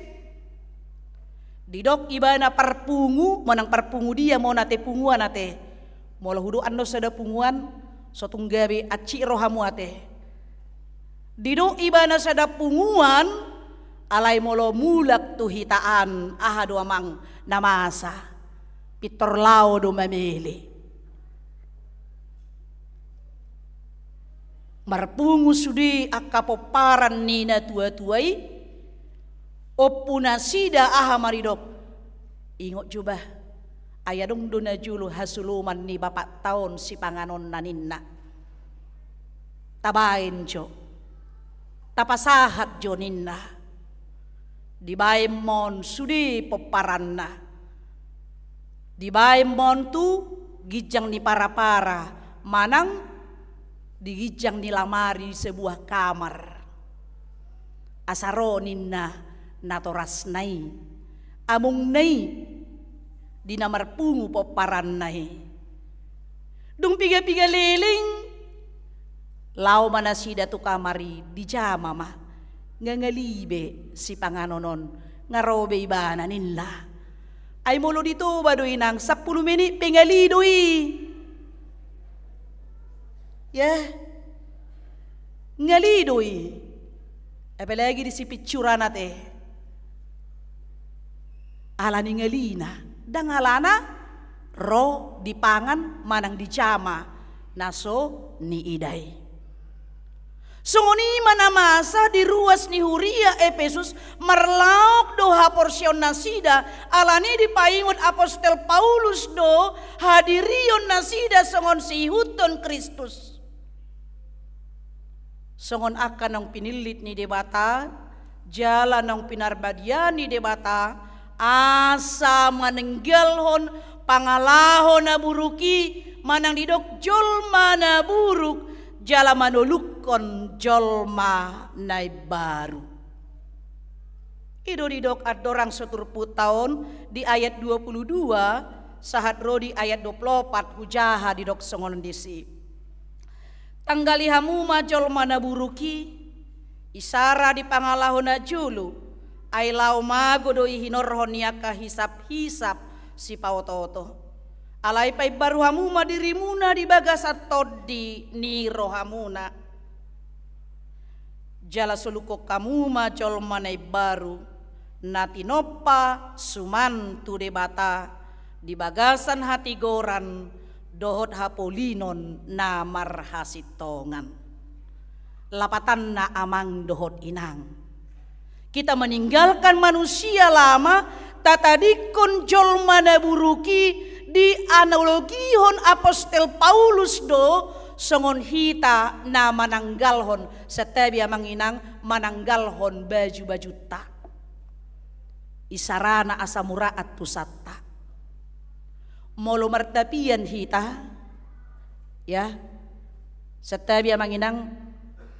didok ibana parpungu, manang parpungu dia ma on ate, punguan ate. Molo hudok annon sada punguan, so tung gabe hansit rohamu ate. Didok ibana sada punguan, alai molo mulak tu hita an, aha do amang na masa? Pintor laho do mamele. Marpungu sude angka pomparan ni natua-tua i, ompu nasida aha ma didok? Ingot jo bah, ai adong do najolo hasoloman ni bapakta on sipanganonna ninna. Tabaen jo, tapasahat jo ninna. Dibaen ma on sude pomparanna. Dibaen ma on tu ginjang ni para-para, manang di ginjang ni lamari, sebuah kamar. Asa ro ninna natorasna i, amongna i, di na marpungu pomparanna i. Dung piga-piga leleng, laho ma nasida tu kamar i, dijama ma. Nga ngali be sipanganon on, nga ro be ibana ninna. Ai molo di Toba do inang, sampulu menit pe ngali do i. Ya. Ngali do i. Apalagi di si pinsuran ate. Ala ni ngalina, ndang alana ro dipangan manang dijama na so niida i. Songon i ma na masa di ruas ni huria Epesus, marlaok do haporseaon nasida, ala ni dipaingot apostel Paulus do hadirion nasida songon siihuthon Kristus. Songon angka naung pinillit ni Debata jala naung pinarbadiaan ni Debata, asa mananggalhon pangalaho na buruk i, manang didok jolma na buruk, jala manolukhon jolma na imbaru. I do didok andorang so turpukta on di ayat dua puluh dua sahat ro di ayat dua puluh opat, hujaha didok songon on disi: Tanggali hamu ma jolma na buruk i, isara di pangalaho na jolo, ai laho mago do i hinorhon ni angka hisap-hisap sipaotooto. Alai paimbaru hamu ma dirimuna di bagasan tondi ni rohamuna. Jala solukhon hamu ma jolma na imbaru, na tinompa suman tu Debata di bagasan hatigoran dohot hapolinon na marhasintongan. Lapatanna, amang dohot inang, kita meninggalkan manusia lama, tatadingkon jolma na buruk i, dianalogihon apostel Paulus do songon hita na mananggalhon, santabi amang inang, mananggalhon baju-bajunta. Isarana asa muraat pusanta. Molo martapian hita, ya, santabi amang inang,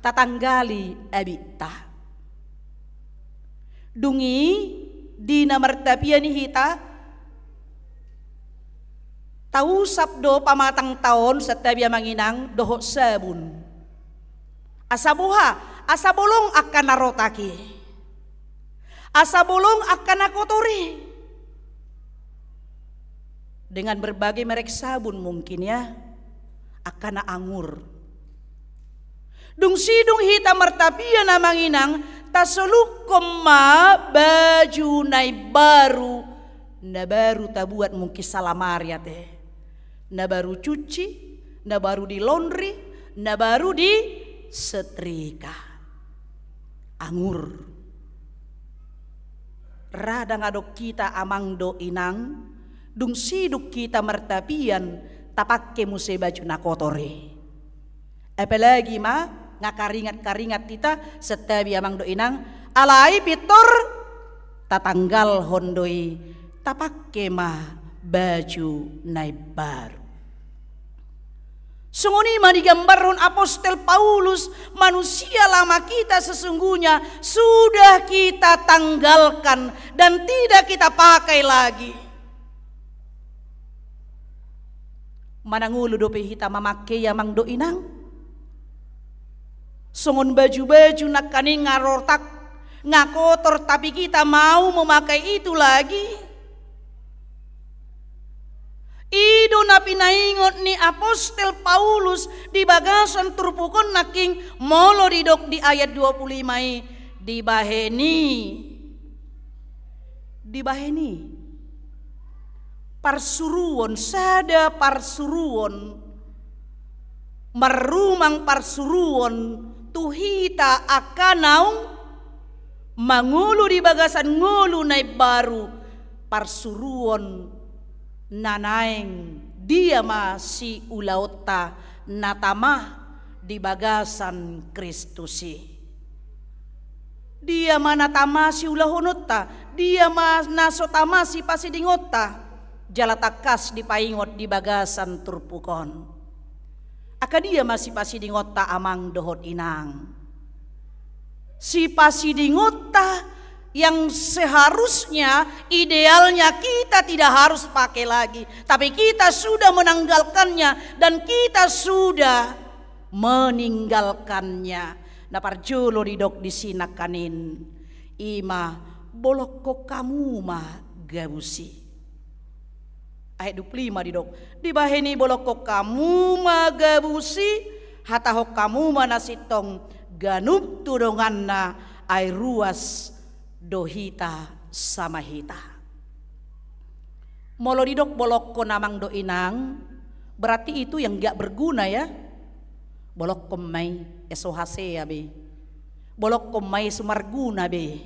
tatanggali abinta. Dung i, di na martapian i hita, tausap do pamatangta on, santabi amang inang, dohot sabun. Asa boha? Asa bolong angka na rotak i. Asa bolong angka na kotor i. Dengan berbagai merek sabun mungkin, ya, angka na angur. Dung sidung hita martapian amang inang, tasolukhon ma baju na imbaru, na baru tabuat mungkin salamari ate. Na baru cuci, na baru di laundry, na baru di setrika. Angur. Ra ndang adong hita amang dohot inang, dung sidung hita martapian, tapangke muse baju na kotor i. Apalagi ma, nga karingat-karingat hita, santabi amang dohot inang, alai pintor tatanggalhon do i, tapangke ma baju na imbaru. Songon i ma digambarhon apostel Paulus, manusia lama kita sesungguhnya sudah kita tanggalkan dan tidak kita pakai lagi. Manang olo dope hita mamangke i amang dohot inang? Songon baju-baju nangkaning nga rotak, nga kotor, tapi kita mau memakai itu lagi? I do na pinaingot ni apostel Paulus di bagasan turpuk on nangkin, molo didok di ayat dua puluh lima i, dibahen i. Dibahen i parsuruon, sada parsuruon, marrumang parsuruon tu hita angka naung mangolu di bagasan ngolu na imbaru, parsuruon na naeng dia ma siulaonta na tama di bagasan Kristus i. Dia ma na tama siulahononta, dia ma na so tama sipasidingonta, jala tangkas dipaingot di bagasan turpuk on. Angka dia ma sipasidingonta amang dohot inang? Sipasidingonta yang seharusnya, idealnya kita tidak harus pakai lagi, tapi kita sudah menanggalkannya dan kita sudah meninggalkannya. Na parjolo didok disi nangkaning, i ma, bolongkon hamu ma gabus i. Ayat dua puluh lima didok, dibahen i, bolongkon hamu ma gabus i, hatahon hamu ma na sintong, ganup tu donganna, ai ruas do hita sama hita. Molo didok bolongkon amang dohot inang, berarti itu yang nggak berguna, ya. Bolongkon ma i, e so hasea be. Bolongkon ma i, e so marguna be.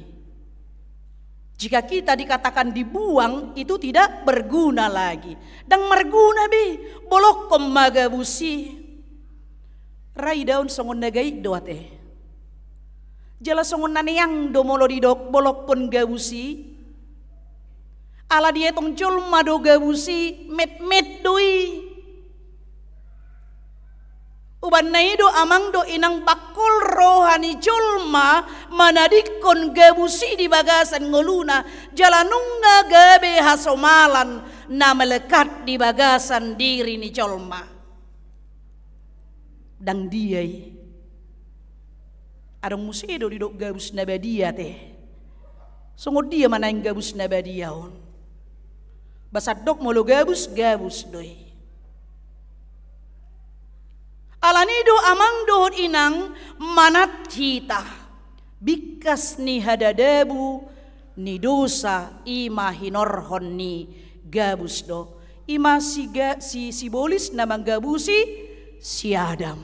Jika kita dikatakan dibuang, itu tidak berguna lagi. Ndang marguna be, bolongkon ma gabus i. Ra idaon songon na gait do ate. Jala songon na neang do molo didok bolongkon gabus i. Ala dietong jolma do gabus i, metmet do i. Umbahen na i do amang dohot inang, bangkol roha ni jolma manadingkon gabus i di bagasan ngoluna, jala nunga gabe hasomalan na melekat di bagasan diri ni jolma. Ndang dia i. Adong muse do didok gabus na badia te. Songon dia ma naeng gabus na badia on? Ba sandok molo gabus, gabus do i. Ala ni i do amang dohot inang, manat hita. Bingkas ni hadadabu ni dosa i ma hinorhon ni gabus do. I ma si ga-, si, sibolis na manggabusi si Adam.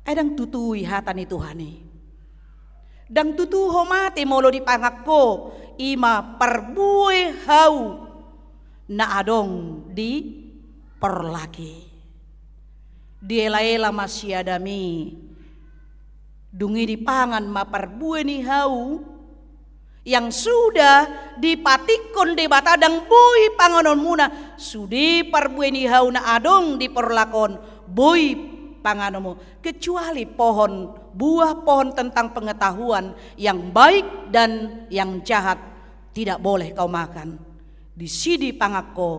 Ai ndang tutu i hata ni Tuhan i. Ndang tutu ho mate molo dipangan ho, i ma parbue hau na adong di porlak i. Dielaela ma si Adam i. Dung i dipangan ma parbue ni hau yang sudah dipatikkon Debata, ndang boi panganonmuna, sude parbue ni hau na adong di porlak on boi panganonmu, kecuali pohon, buah pohon tentang pengetahuan yang baik dan yang jahat, tidak boleh kau makan. Disi dipangan ho,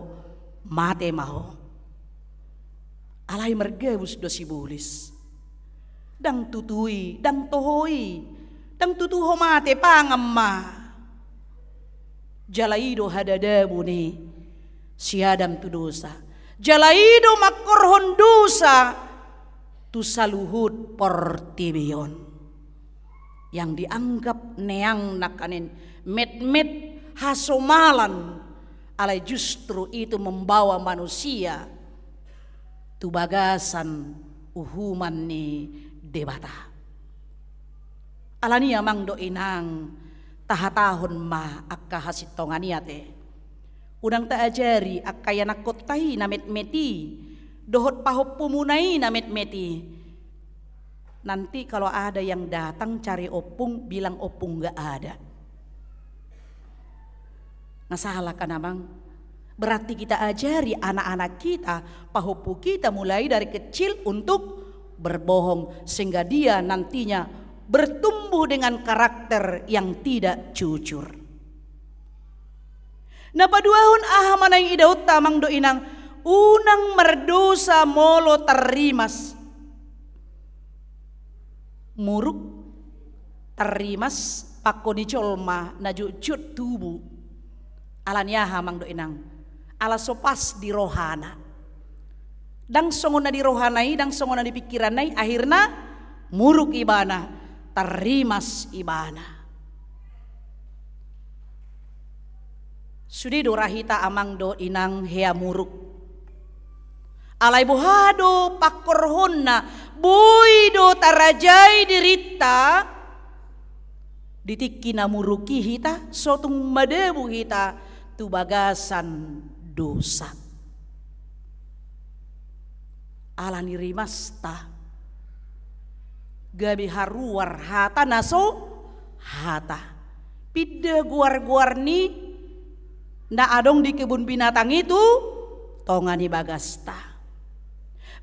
mate ma ho. Alai margabus do sibolis. Ndang tutu i, ndang toho i, ndang tutu ho mate, pangan ma. Jala i do hadadabu ni si Adam tu dosa. Jala i do mangkorhon dosa tu saluhut portibi on. Yang dianggap neang nangkaning, metmet, hasomalan, alai justru itu membawa manusia tu bagasan uhuman ni Debata. Ala ni i amang dohot inang, tahatahon ma angka hasintongan i ate. Unang taajari angka ianakkonta i na metmet i, dohot pahompumuna i na metmet i. Nanti kalau ada yang datang cari ompung, bilang ompung nggak ada. Nggak salah kan, amang? Berarti kita ajari anak-anak kita, pahompu kita mulai dari kecil untuk berbohong, sehingga dia nantinya bertumbuh dengan karakter yang tidak jujur. Na paduahon, aha ma naeng idaonta amang dohot inang? Unang mardosa molo tarrimas. Muruk, tarrimas, pangko ni jolma na jotjot tubu. Ala ni aha amang dohot inang? Ala so pas di rohana. Ndang songon na di rohana i, ndang songon na di pingkiranna i, akhirna muruk ibana, tarrimas ibana. Sude do ra hita amang dohot inang hea muruk. Alai boha do pangkorhonna, boi do tarajai dirinta, di tingki na muruk i hita, so tung madabu hita tu bagasan dosa. Ala ni rimasta, gabe haruar hata na so hata. Pinda goar-goar ni na adong di kebun binatang i tu tonga ni bagasta.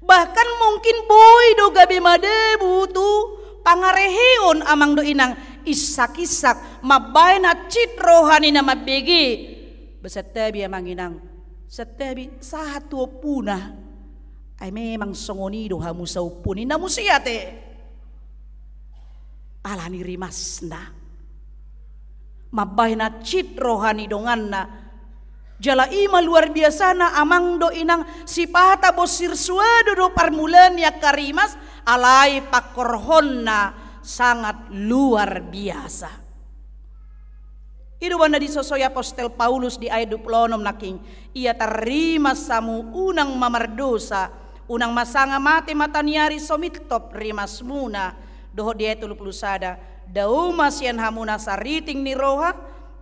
Bahkan mungkin boi do gabe madabu tu pangareheon amang dohot inang, isak-isak, mambahen hansit roha ni na mambege. Ba santabi amang inang, santabi sahat tu ompuna. Ai memang songon i do hamu saompung, ninna muse ate. Ala ni rimasna. Mambahen hansit roha ni donganna. Jala i ma luar biasana amang dohot inang, sipata bonsir suado do parmulaan ni angka rimas, alai pangkorhonna sangat luar biasa. I do umbahen na disosoi apostel Paulus di ayat dua pulu onom nangkin, ia tarrimas hamu unang ma mardosa, unang ma sanga mate mataniari so mintop rimasmuna, dohot di ayat tolu pulu sada, dao ma sian hamu na sariting ni roha,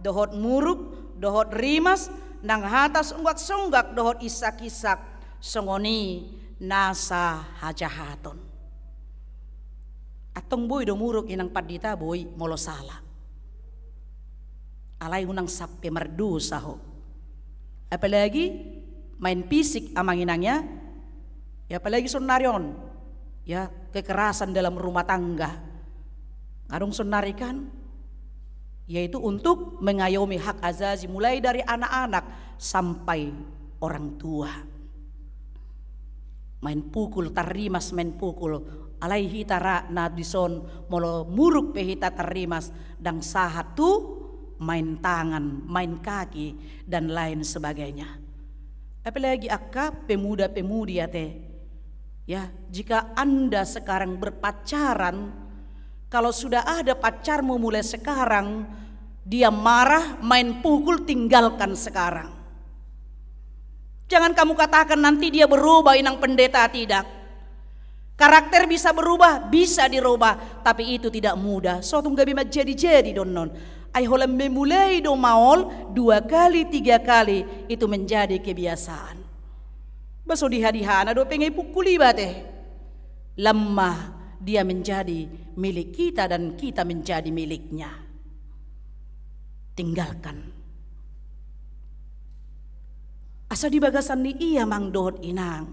dohot muruk, dohot rimas, nang hata songgak-songgak, dohot isak-isak, songon i nasa hajahaton. Antong boi do muruk inang pandita, boi molo sala. Alai unang sampe mardosa ho. Apalagi main fisik amang inang ya. Ya, apalagi sonnari on. Ya, kekerasan dalam rumah tangga. Ngadong sonnari kan, yaitu untuk mengayomi hak azazi mulai dari anak-anak sampai orang tua. Main pukul, tarrimas main pukul. Alai hita ra na dison, molo muruk pe hita tarrimas, ndang sahat tu main tangan, main kaki, dan lain sebagainya. Apalagi angka pemuda-pemudi ate. Ya, jika Anda sekarang berpacaran, kalau sudah ada pacarmu mulai sekarang, dia marah, main pukul, tinggalkan sekarang. Jangan kamu katakan nanti dia berubah, inang pendeta, tidak. Karakter bisa berubah, bisa dirubah, tapi itu tidak mudah. So tung gabe manjadi-jadi do annon. Ai holan memulai do maol, dua kali, tiga kali, itu menjadi kebiasaan. Ba so diha-dihana dope nga ipukul iba ate. Lam ma dia menjadi milik kita dan kita menjadi miliknya. Tinggalkan. Asa di bagasan ni i amang dohot inang,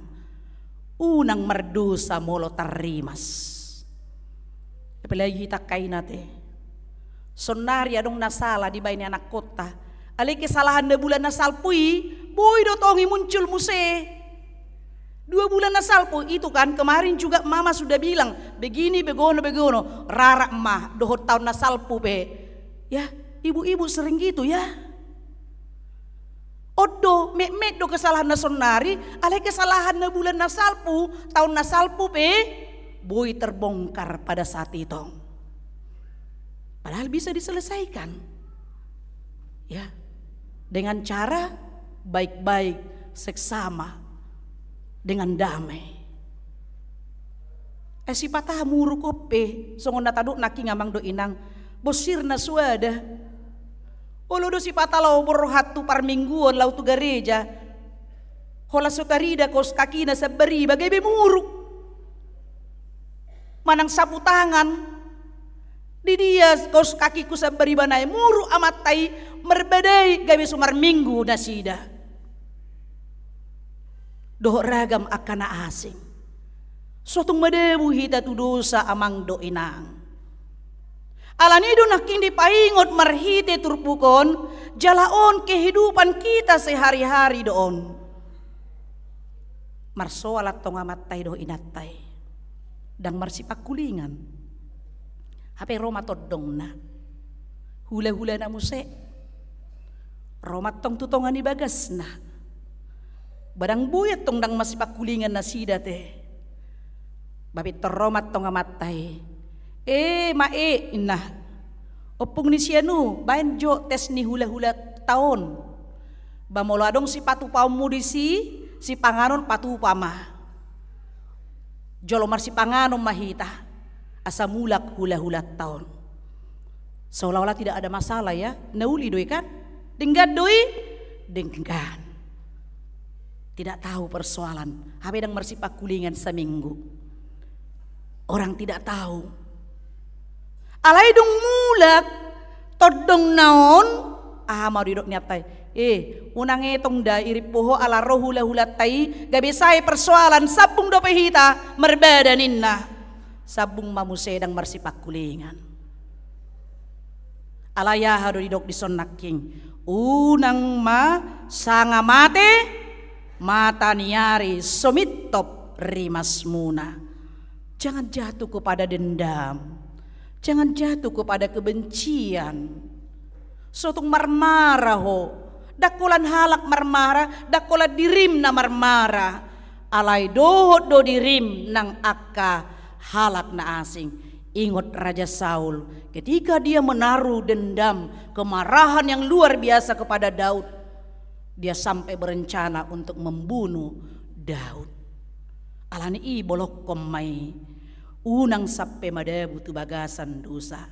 unang mardosa molo tarrimas. Apalagi hita angka ina ate. Sonnari adong na sala dibaen ni anakkonta. Alai kesalahan na bulan na salpu i, boi do tong i muncul muse. Dua bulan na salpu itu kan, kemarin juga mama sudah bilang, begini, begono, begono. Rarat ma, dohot taon na salpu pe. Ya, ibu-ibu sering gitu ya. On do, metmet do kesalahan na sonnari, alai kesalahan na bulan na salpu, taon na salpu pe, boi terbongkar pada saat itu. Padahal bisa diselesaikan. Ya. Dengan cara baik-baik, seksama, dengan damai. Eh, sipata muruk on pe, songon na tadok nangkin amang dohot inang, bosirna suada. Olo do sipata laho borhat tu parmingguon, laho tu gareja. Holan so tarida kaos kakina sambariba, gabe muruk. Manang sapu tangan. Di dia kaos kakiku sambariba nai, muruk amanta i, marbadai gabe so marminggu nasida. Dohot ragam angka na asing. So tung madabu hita tu dosa amang dohot inang. Alani i do nangkin dipaingot marhite turpuk on, jala on kehidupan kita sehari-hari do on. Marsoal antong amanta i dohot inanta i. Ndang marsipangkulingan. Hape ro ma tondongna. Hula-hulana muse. Ro ma antong tu tonga ni bagasna. Ba ndang boi antong ndang marsipangkulingan nasida ate. Ba pintor ro ma antong amanta i. E, ma e, inna. Ompung ni si anu, baen jo tes ni hula-hulanta on. Ba molo adong sipatupaonmu disi, sipanganon patupa ma. Jolo marsipanganon ma hita, asa mulak hula-hulanta on. Seolah-olah tidak ada masalah ya, na uli do i kan? Denggan do i? Denggan. Tidak tahu persoalan, hape ndang marsipangkulingan saminggu. Orang tidak tahu. Alai dung mulak tondongna on, aha ma didok ni anta i? E, unang etong da irimpu ho ala ro hula-hulanta i, gabe sae persoalan, sambung dope hita marbada ninna. Sambung ma muse ndang marsipangkulingan. Alai aha do didok dison nangkin? Unang ma sanga mate mata ni ari so mintop rimasmuna. Jangan jatuh kepada dendam. Jangan jatuh kepada kebencian. So tung marmara ho. Ndang holan halak marmara, ndang holan dirim na marmara. Alai dohot do dirim nang angka halak na asing. Ingot Raja Saul, ketika dia menaruh dendam, kemarahan yang luar biasa kepada Daud, dia sampai berencana untuk membunuh Daud. Alani i bolongkon ma i, unang sampe madabu tu bagasan dosa.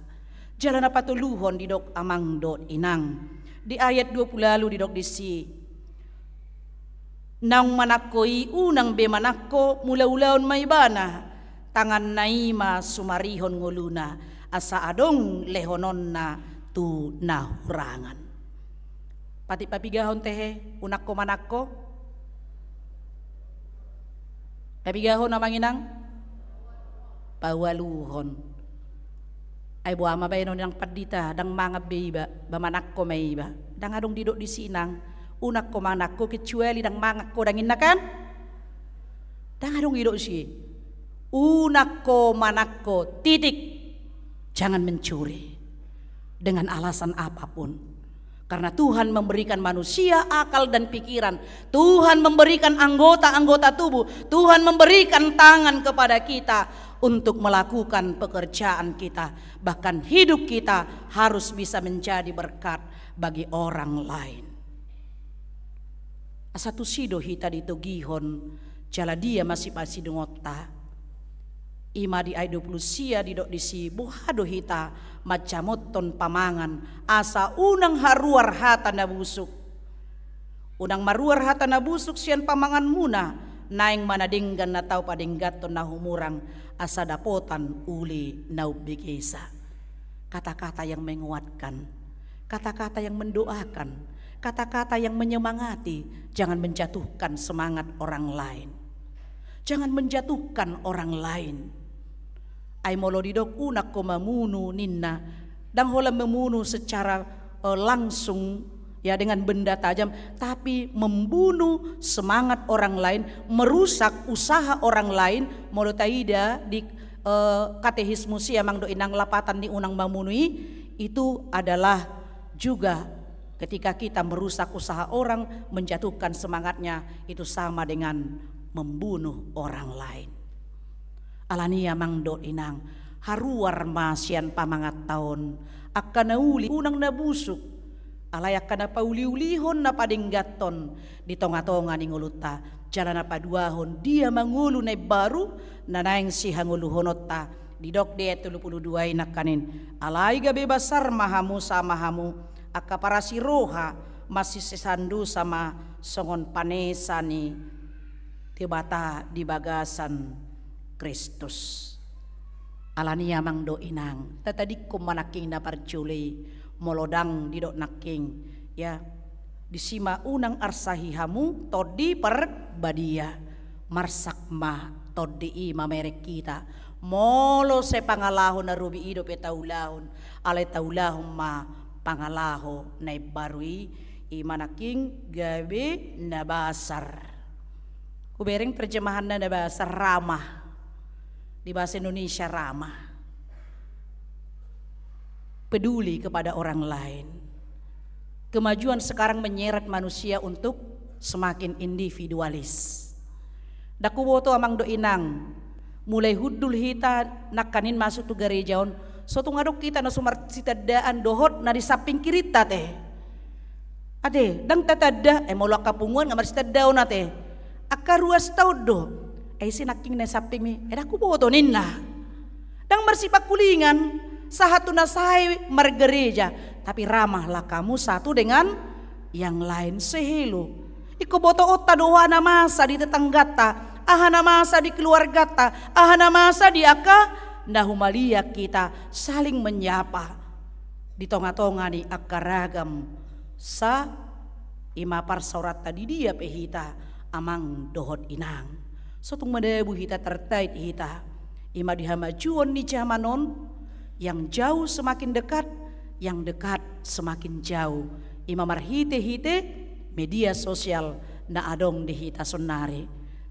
Jala na patoluhon didok amang dohot inang. Di ayat dua pulu ualu didok disi, naung manangko i unang be manangko, mulaulaon ma ibana. tanganna i ma sumarihon ngoluna, asa adong lehononna tu na hurangan. Patik papigahon tehe, unangko manangko. Papigahon amang inang. Paualuhon. Ai boha ma baenon inang pandita, ndang mangan be iba, ba manangko ma iba. Ndang adong didok disi inang, unangko manangko, kecuali ndang mangan ho, ndang inna kan? Ndang adong didok disi. Unangko manangko, titik. Jangan mencuri dengan alasan apapun. Karena Tuhan memberikan manusia akal dan pikiran. Tuhan memberikan anggota-anggota tubuh. Tuhan memberikan tangan kepada kita untuk melakukan pekerjaan kita. Bahkan hidup kita harus bisa menjadi berkat bagi orang lain. Asa tusi do hita ditogihon, jala dia ma sipasidungonta. I ma di ayat dua puluh sia didok disi, boha do hita manjamothon pamangan, asa unang haruar hata na busuk. Unang maruar hata na busuk sian pamanganmuna, naeng ma na denggan na tau padengganhon na humurang, asa dapotan uli na umbegesa. Kata-kata yang menguatkan, kata-kata yang mendoakan, kata-kata yang menyemangati, jangan menjatuhkan semangat orang lain. Jangan menjatuhkan orang lain. Ai molo didok unang ho mamunu ninna, ndang holan mamunu secara, eh, langsung, ya, dengan benda tajam, tapi membunuh semangat orang lain, merusak usaha orang lain. Molo taida di, eh, Katekismus i, amang dohot inang, lapatan ni unang mamunu i, itu adalah juga ketika kita merusak usaha orang, menjatuhkan semangatnya, itu sama dengan membunuh orang lain. Alani i, amang dohot inang, haruar ma sian pamanganta on angka na uli, unang na busuk, alai angka na pauliulihon, na padengganhon di tongatonga ni ngolunta. Jala na paduahon, dia ma ngolu na imbaru na naeng sihangoluhononta. Didok di ayat tolu puluh dua i nangkaning, alai gabe basar ma hamu sama hamu, angka parasiroha, masisesaandosa ma songon panesa ni Debata di bagasan Kristus. Alani i, amang dohot inang, tatadingkon ma nangkin na parjolo i, molo ndang didok nangkin, ya, disi ma unang arsahi hamu Tondi Parbadia. Marsak ma Tondi i mamereng hita. Molo sai pangalaho na robi i dope taulahon, alai taulahon ma pangalaho na imbaru i, i ma nangkin gabe na basar. Hubereng terjemahanna na basar, ramah. Di bahasa Indonesia, ramah. Peduli kepada orang lain. Kemajuan sekarang menyeret manusia untuk semakin individualis. Ndang huboto, amang dohot inang, mulai hundul hita nangkaning masuk tu gareja on, so tung adong hita na so marsitandaan dohot na di samping kirinta te. Ate, ndang tatanda, eh, molo angka punguan nga marsitandaon ate. Angka ruas ta on do. Eh, ise nangkin na di sampingmi? Eh, ndang huboto ninna. Ndang marsipangkulingan, sahat tu na sai margareja, tapi ramahlah kamu satu dengan yang lain, say hello. Ingkon botoonta do aha na masa di tetangganta, aha na masa di keluarganta, aha na masa di angka na humaliang hita, saling menyapa. Di tongatonga ni angka ragam sa, i ma parsaoranta di dia pe hita, amang dohot inang. So tung madabu hita, terkait hita, i ma di hamajuon ni jaman on, yang jauh semakin dekat, yang dekat semakin jauh. I ma marhitehite media sosial na adong di hita saonari.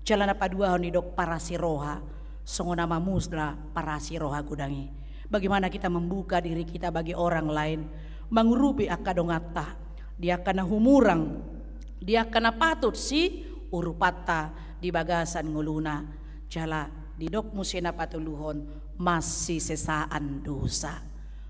Jala na paduahon didok parasiroha, songon na mamula parasiroha godang i. Bagaimana kita membuka diri kita bagi orang lain, mangurupi angka donganta, di angka na humurang, di angka na patut siurupanta di bagasan ngoluna. Jala didok muse na patoluhon, masisesaandosa.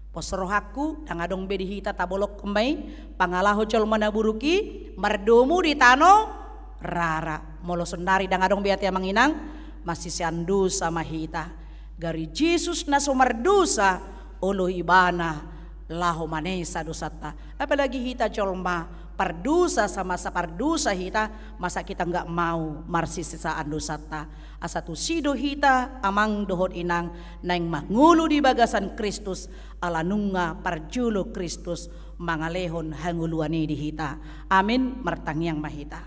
Pos rohangku, ndang adong be di hita tabolongkon ma i, pangalaho jolma na buruk i mardomu di tano rara. Molo saonari ndang adong be ate, amang inang, masiseandosa ma hita. Gari Jesus na so mardosa, olo Ibana laho manesa dosanta. Apalagi hita jolma pardosa, sama sapardosa hita, masa kita nggak mau marsisesaan dosanta? Asa tusi do hita, amang dohot inang, naeng mangolu di bagasan Kristus, ala nunga parjolo Kristus mangalehon hangoluan i di hita. Amin. Martangiang ma hita.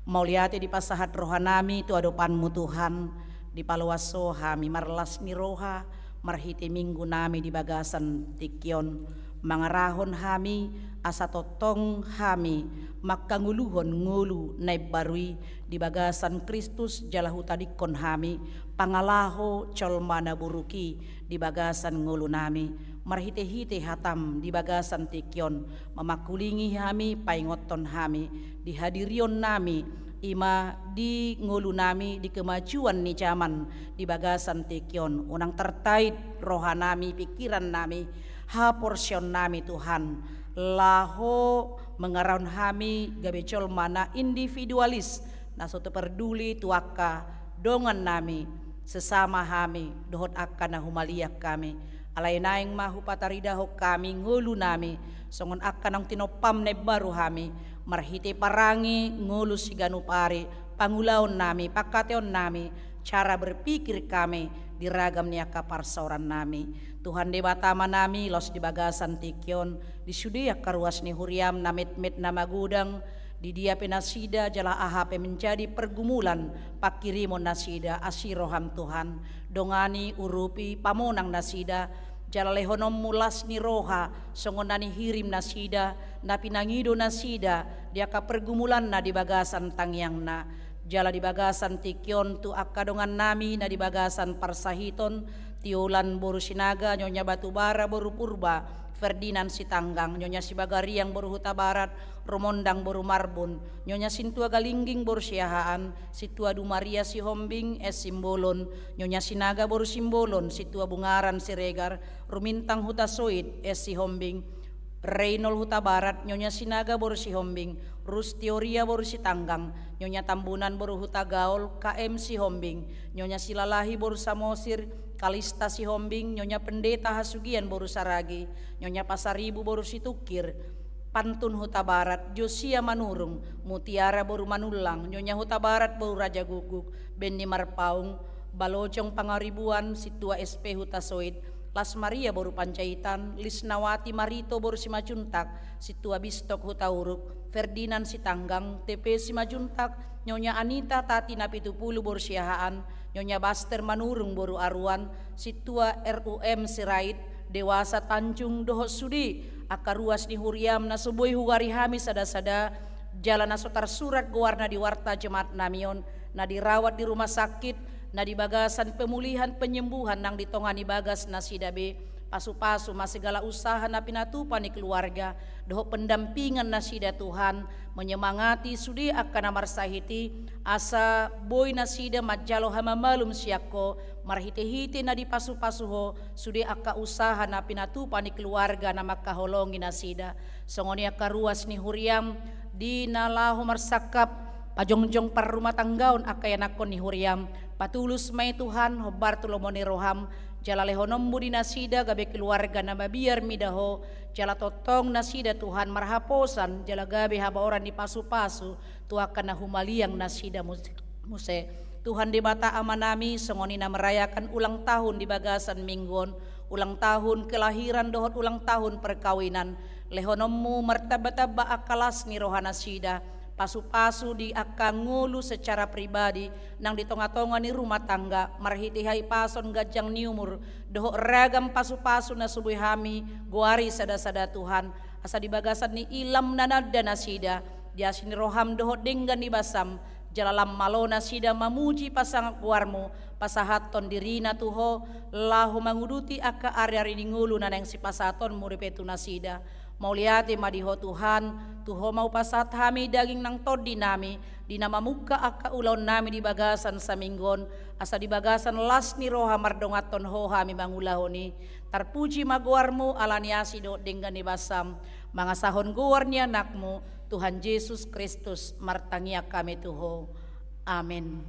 Mauliate dipasahat rohanami tu adopanmu, Tuhan, dipaloas Ho hami marlas ni roha, marhite minggu nami di bagasan tingki on, mangarahon hami, asa tongtong hami mangkangoluhon ngolu na imbaru i di bagasan Kristus, jala hutadingkon hami pangalaho jolma na buruk i di bagasan ngolu nami, marhite-hite hatam di bagasan tingki on, mamangkulingi hami, paingothon hami di hadirion nami, i ma di ngolu nami di kemajuan ni jaman di bagasan tingki on. Unang tartait roha nami, pingkiran nami, haporseaon nami, Tuhan, laho mangarahon hami gabe jolma na individualis, na so taparduli tu angka dongan nami, sesama hami, dohot angka na humaliang hami. Alai naeng ma hupataridahon hami ngolu nami, songon angka naung tinompam na imbaru hami, marhite parange ngolu siganup ari, pangulaon nami, pangkataion nami, cara berpikir hami di ragam ni angka parsaoran nami. Tuhan Debata Ama nami, laos di bagasan tingki on, di sude angka ruas ni huriam na metmet na magodang, di dia pe nasida jala aha pe menjadi pergumulan pangkirimon nasida, asi roham Tuhan, dongani, urupi, pamonang nasida, jala lehononmu las ni roha, songon na nihirim nasida, na pinangido nasida, di angka pergumulanna di bagasan tangiangna. Jala di bagasan tingki on tu angka dongan nami na di bagasan parsahiton, Tiolan boru Sinaga, Nyonya Batubara boru Purba, Ferdinand Sitanggang, Nyonya Sibagariang boru Hutabarat, Rumondang boru Marbun, Nyonya Sintua Galingging boru Siahaan, Sintua Dumaria Sihombing, S Simbolon, Nyonya Sinaga boru Simbolon, Sintua Bungaran Siregar, Rumintang Hutasoit, S Sihombing, Reinol Hutabarat, Nyonya Sinaga boru Sihombing, Rus Teoria boru Sitanggang, Nyonya Tambunan boru Hutagaol, K M Sihombing, Nyonya Silalahi boru Samosir, Kalista Sihombing, Nyonya Pendeta Hasugian boru Saragi, Nyonya Pasaribu boru Situngkir, Pantun Hutabarat, Josia Manurung, Mutiara boru Manullang, Nyonya Hutabarat boru Raja Guguk, Benni Marpaung, Balojong Pangaribuan, Sintua S P Hutasoit, Las Maria boru Panjaitan, Lisnawati Marito boru Simajuntak, Sintua Bistok Hutauruk, Ferdinand Sitanggang, T P Simajuntak, Nyonya Anita Tati Napitupulu boru Siahaan, Nyonya Baster Manurung boru Aruan, Sintua R U M Sirait, Dewasa Tanjung, dohot sude angka ruas ni huriam na so boi hugoari hami sada-sada, jala na so tarsurat goarna di warta jemaat nami on, na dirawat di rumah sakit, na di bagasan pemulihan penyembuhan nang di tonga ni bagas nasida be, pasu-pasu ma segala usaha na pinatupa ni keluarga, dohot pendampingan nasida Tuhan, menyemangati sude angka na marsahit i, asa boi nasida manjalo hamamalum sian Ho, marhite-hite na dipasu-pasu Ho, sude angka usaha na pinatupa ni keluarga na mangkaholongi nasida. Songon i angka ruas ni huriam, di na laho marsangkap, pajongjong parrumatanggaon angka ianakhon ni huriam, patulus ma i Tuhan, hombar tu lomo ni roham, jala lehononmu di nasida gabe keluarga na mabiar mida Ho, jala tongtong nasida Tuhan marhaposan, jala gabe habaoran ni pasu-pasu, tu angka na humaliang nasida muse. Tuhan Debata Ama nami, songon i na merayakan ulang tahun di bagasan minggu on, ulang tahun kelahiran dohot ulang tahun perkawinan, lehononmu martamba-tamba angka las ni roha nasida, pasu-pasu di angka ngolu secara pribadi, nang di tonga-tonga ni rumah tangga, marhite hahipason ganjang ni umur, dohot ragam pasu-pasu na so boi hami goari sada-sada Tuhan, asa di bagasan ni illam na nanda nasida, di asi ni roham dohot denggan ni basam, jala lam malo nasida mamuji pasangap goarmu, pasahathon dirina tu Ho, laho manguduti angka ari-ari ni ngolu na naeng sipasahatonmu dope tu nasida. Mauliate ma di Ho Tuhan, tu Ho ma hupasahat hami daging nang tondi nami, di na mamungka angka ulaon nami di bagasan saminggu on, asa di bagasan las ni roha mardonganhon Ho hami mangulahon i, tarpuji ma goarmu ala ni asi dohot denggan ni basam, mangasahon goar ni anakmu, Tuhan Jesus Kristus, martangiang hami tu Ho. Amen.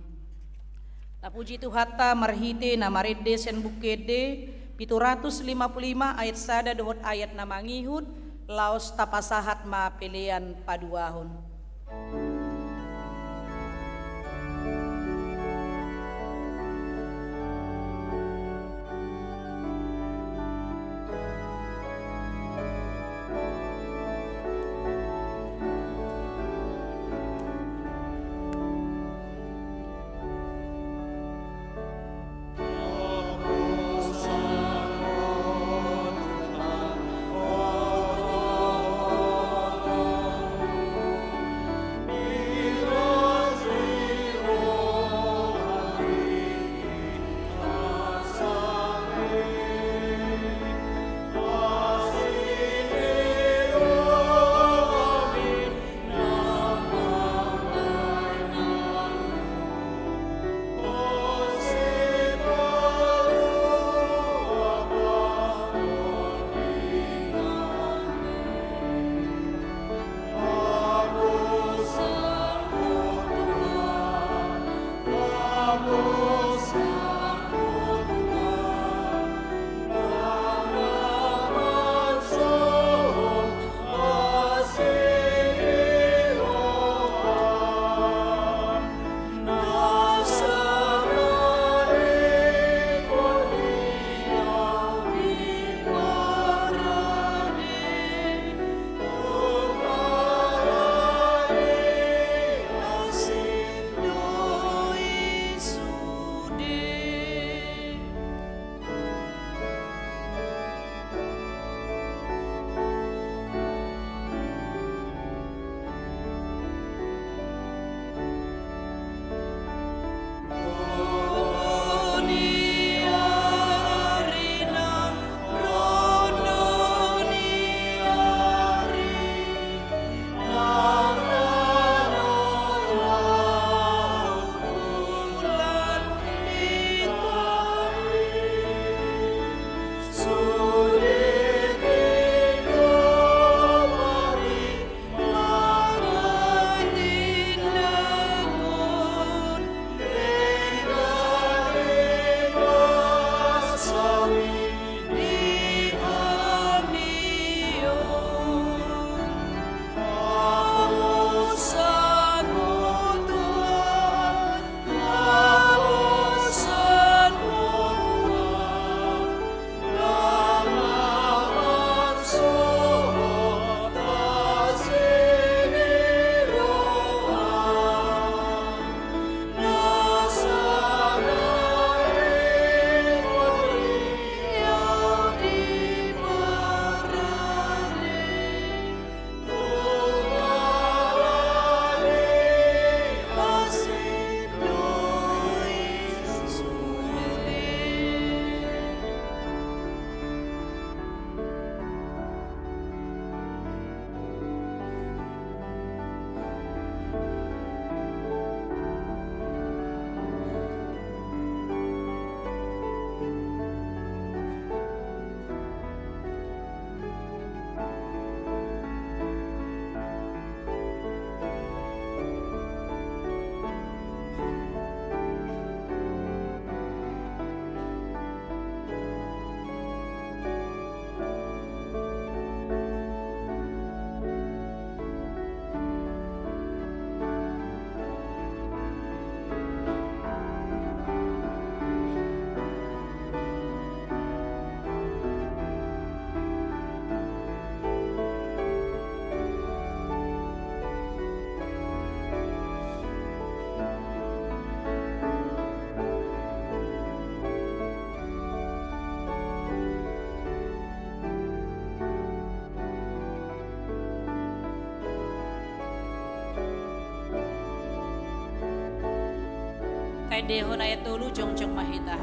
Tapuji Tuhanta marhite na marende sian Buku Ende pitu ratus lima puluh lima ayat sada dohot ayat na mangihut, Laos tapasahat ma pelean paduahon. Taendehon ayat tolu, jongjong ma hita.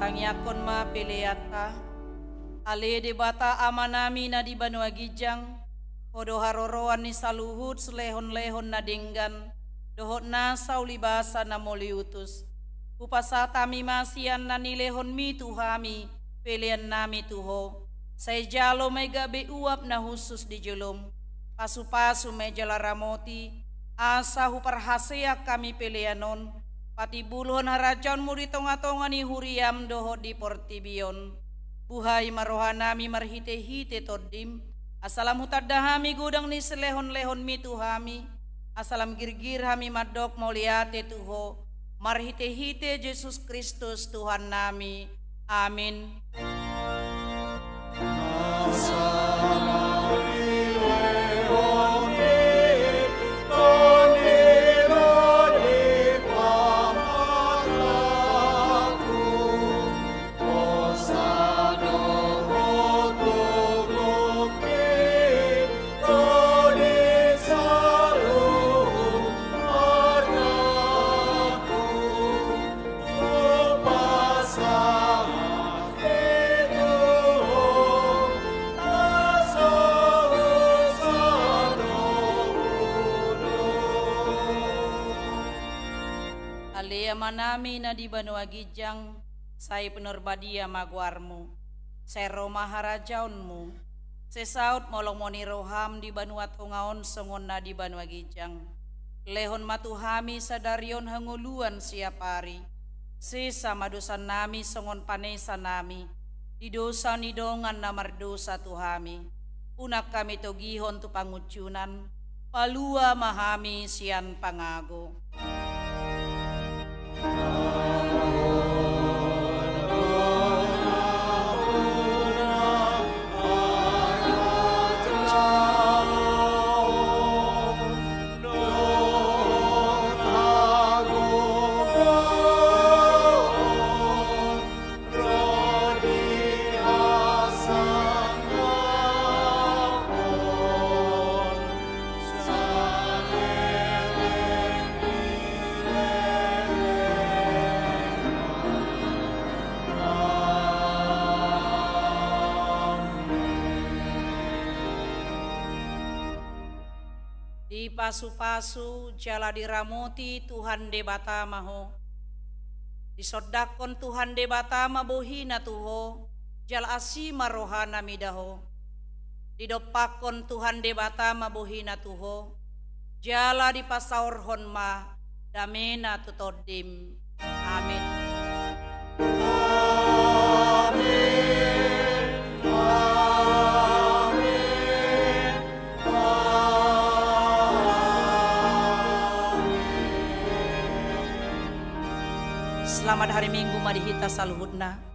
Tangiangkon ma peleanta. Ale Debata Amanami na di banua ginjang, Ho do haroroan ni saluhut silehonlehon na denggan dohot nasa ulibasa na moliutus. Hupasahat hami ma sian na nilehonMi tu hami peleannami tu Ho. Sai jalo ma i gabe uap na hushus di joloM. Pasupasu ma i jala ramoti, asa huparhaseang hami pelean on patimbulhon harajaonMu di tongatonga ni huriaM dohot di portibi on. Buhai ma rohanami marhitehite TondiM, asa lam hutanda hami godang ni silehonlehonMi tu hami, asa lam girgir hami mandok mauliate tu Ho, marhitehite Jesus Kristus Tuhannami. Amin. Ale Amanami na di banua ginjang, sai pinarbadia ma goarMu. Sai ro ma harajaonMu. Sai saut ma holongMu ni rohaM di banua tonga on songon na di banua ginjang. Lehon ma tu hami sadari on hangoluan siapari. Sesa ma dosanami songon panesanami di dosa ni dongan na mardosa tu hami. Unang hami togihon tu pangunjunan, palua ma hami sian pangago. Dipasupasu jala diramoti Tuhan Debata ma ho. Disondangkon Tuhan Debata ma bohiNa tu ho, jala asi ma rohaNa mida ho. Didompakkon Tuhan Debata ma bohiNa tu ho, jala dipasaorhon ma dameNa tu tondim. Amin. Amin. Amin. Amin. Selamat hari Minggu ma di hita saluhutna.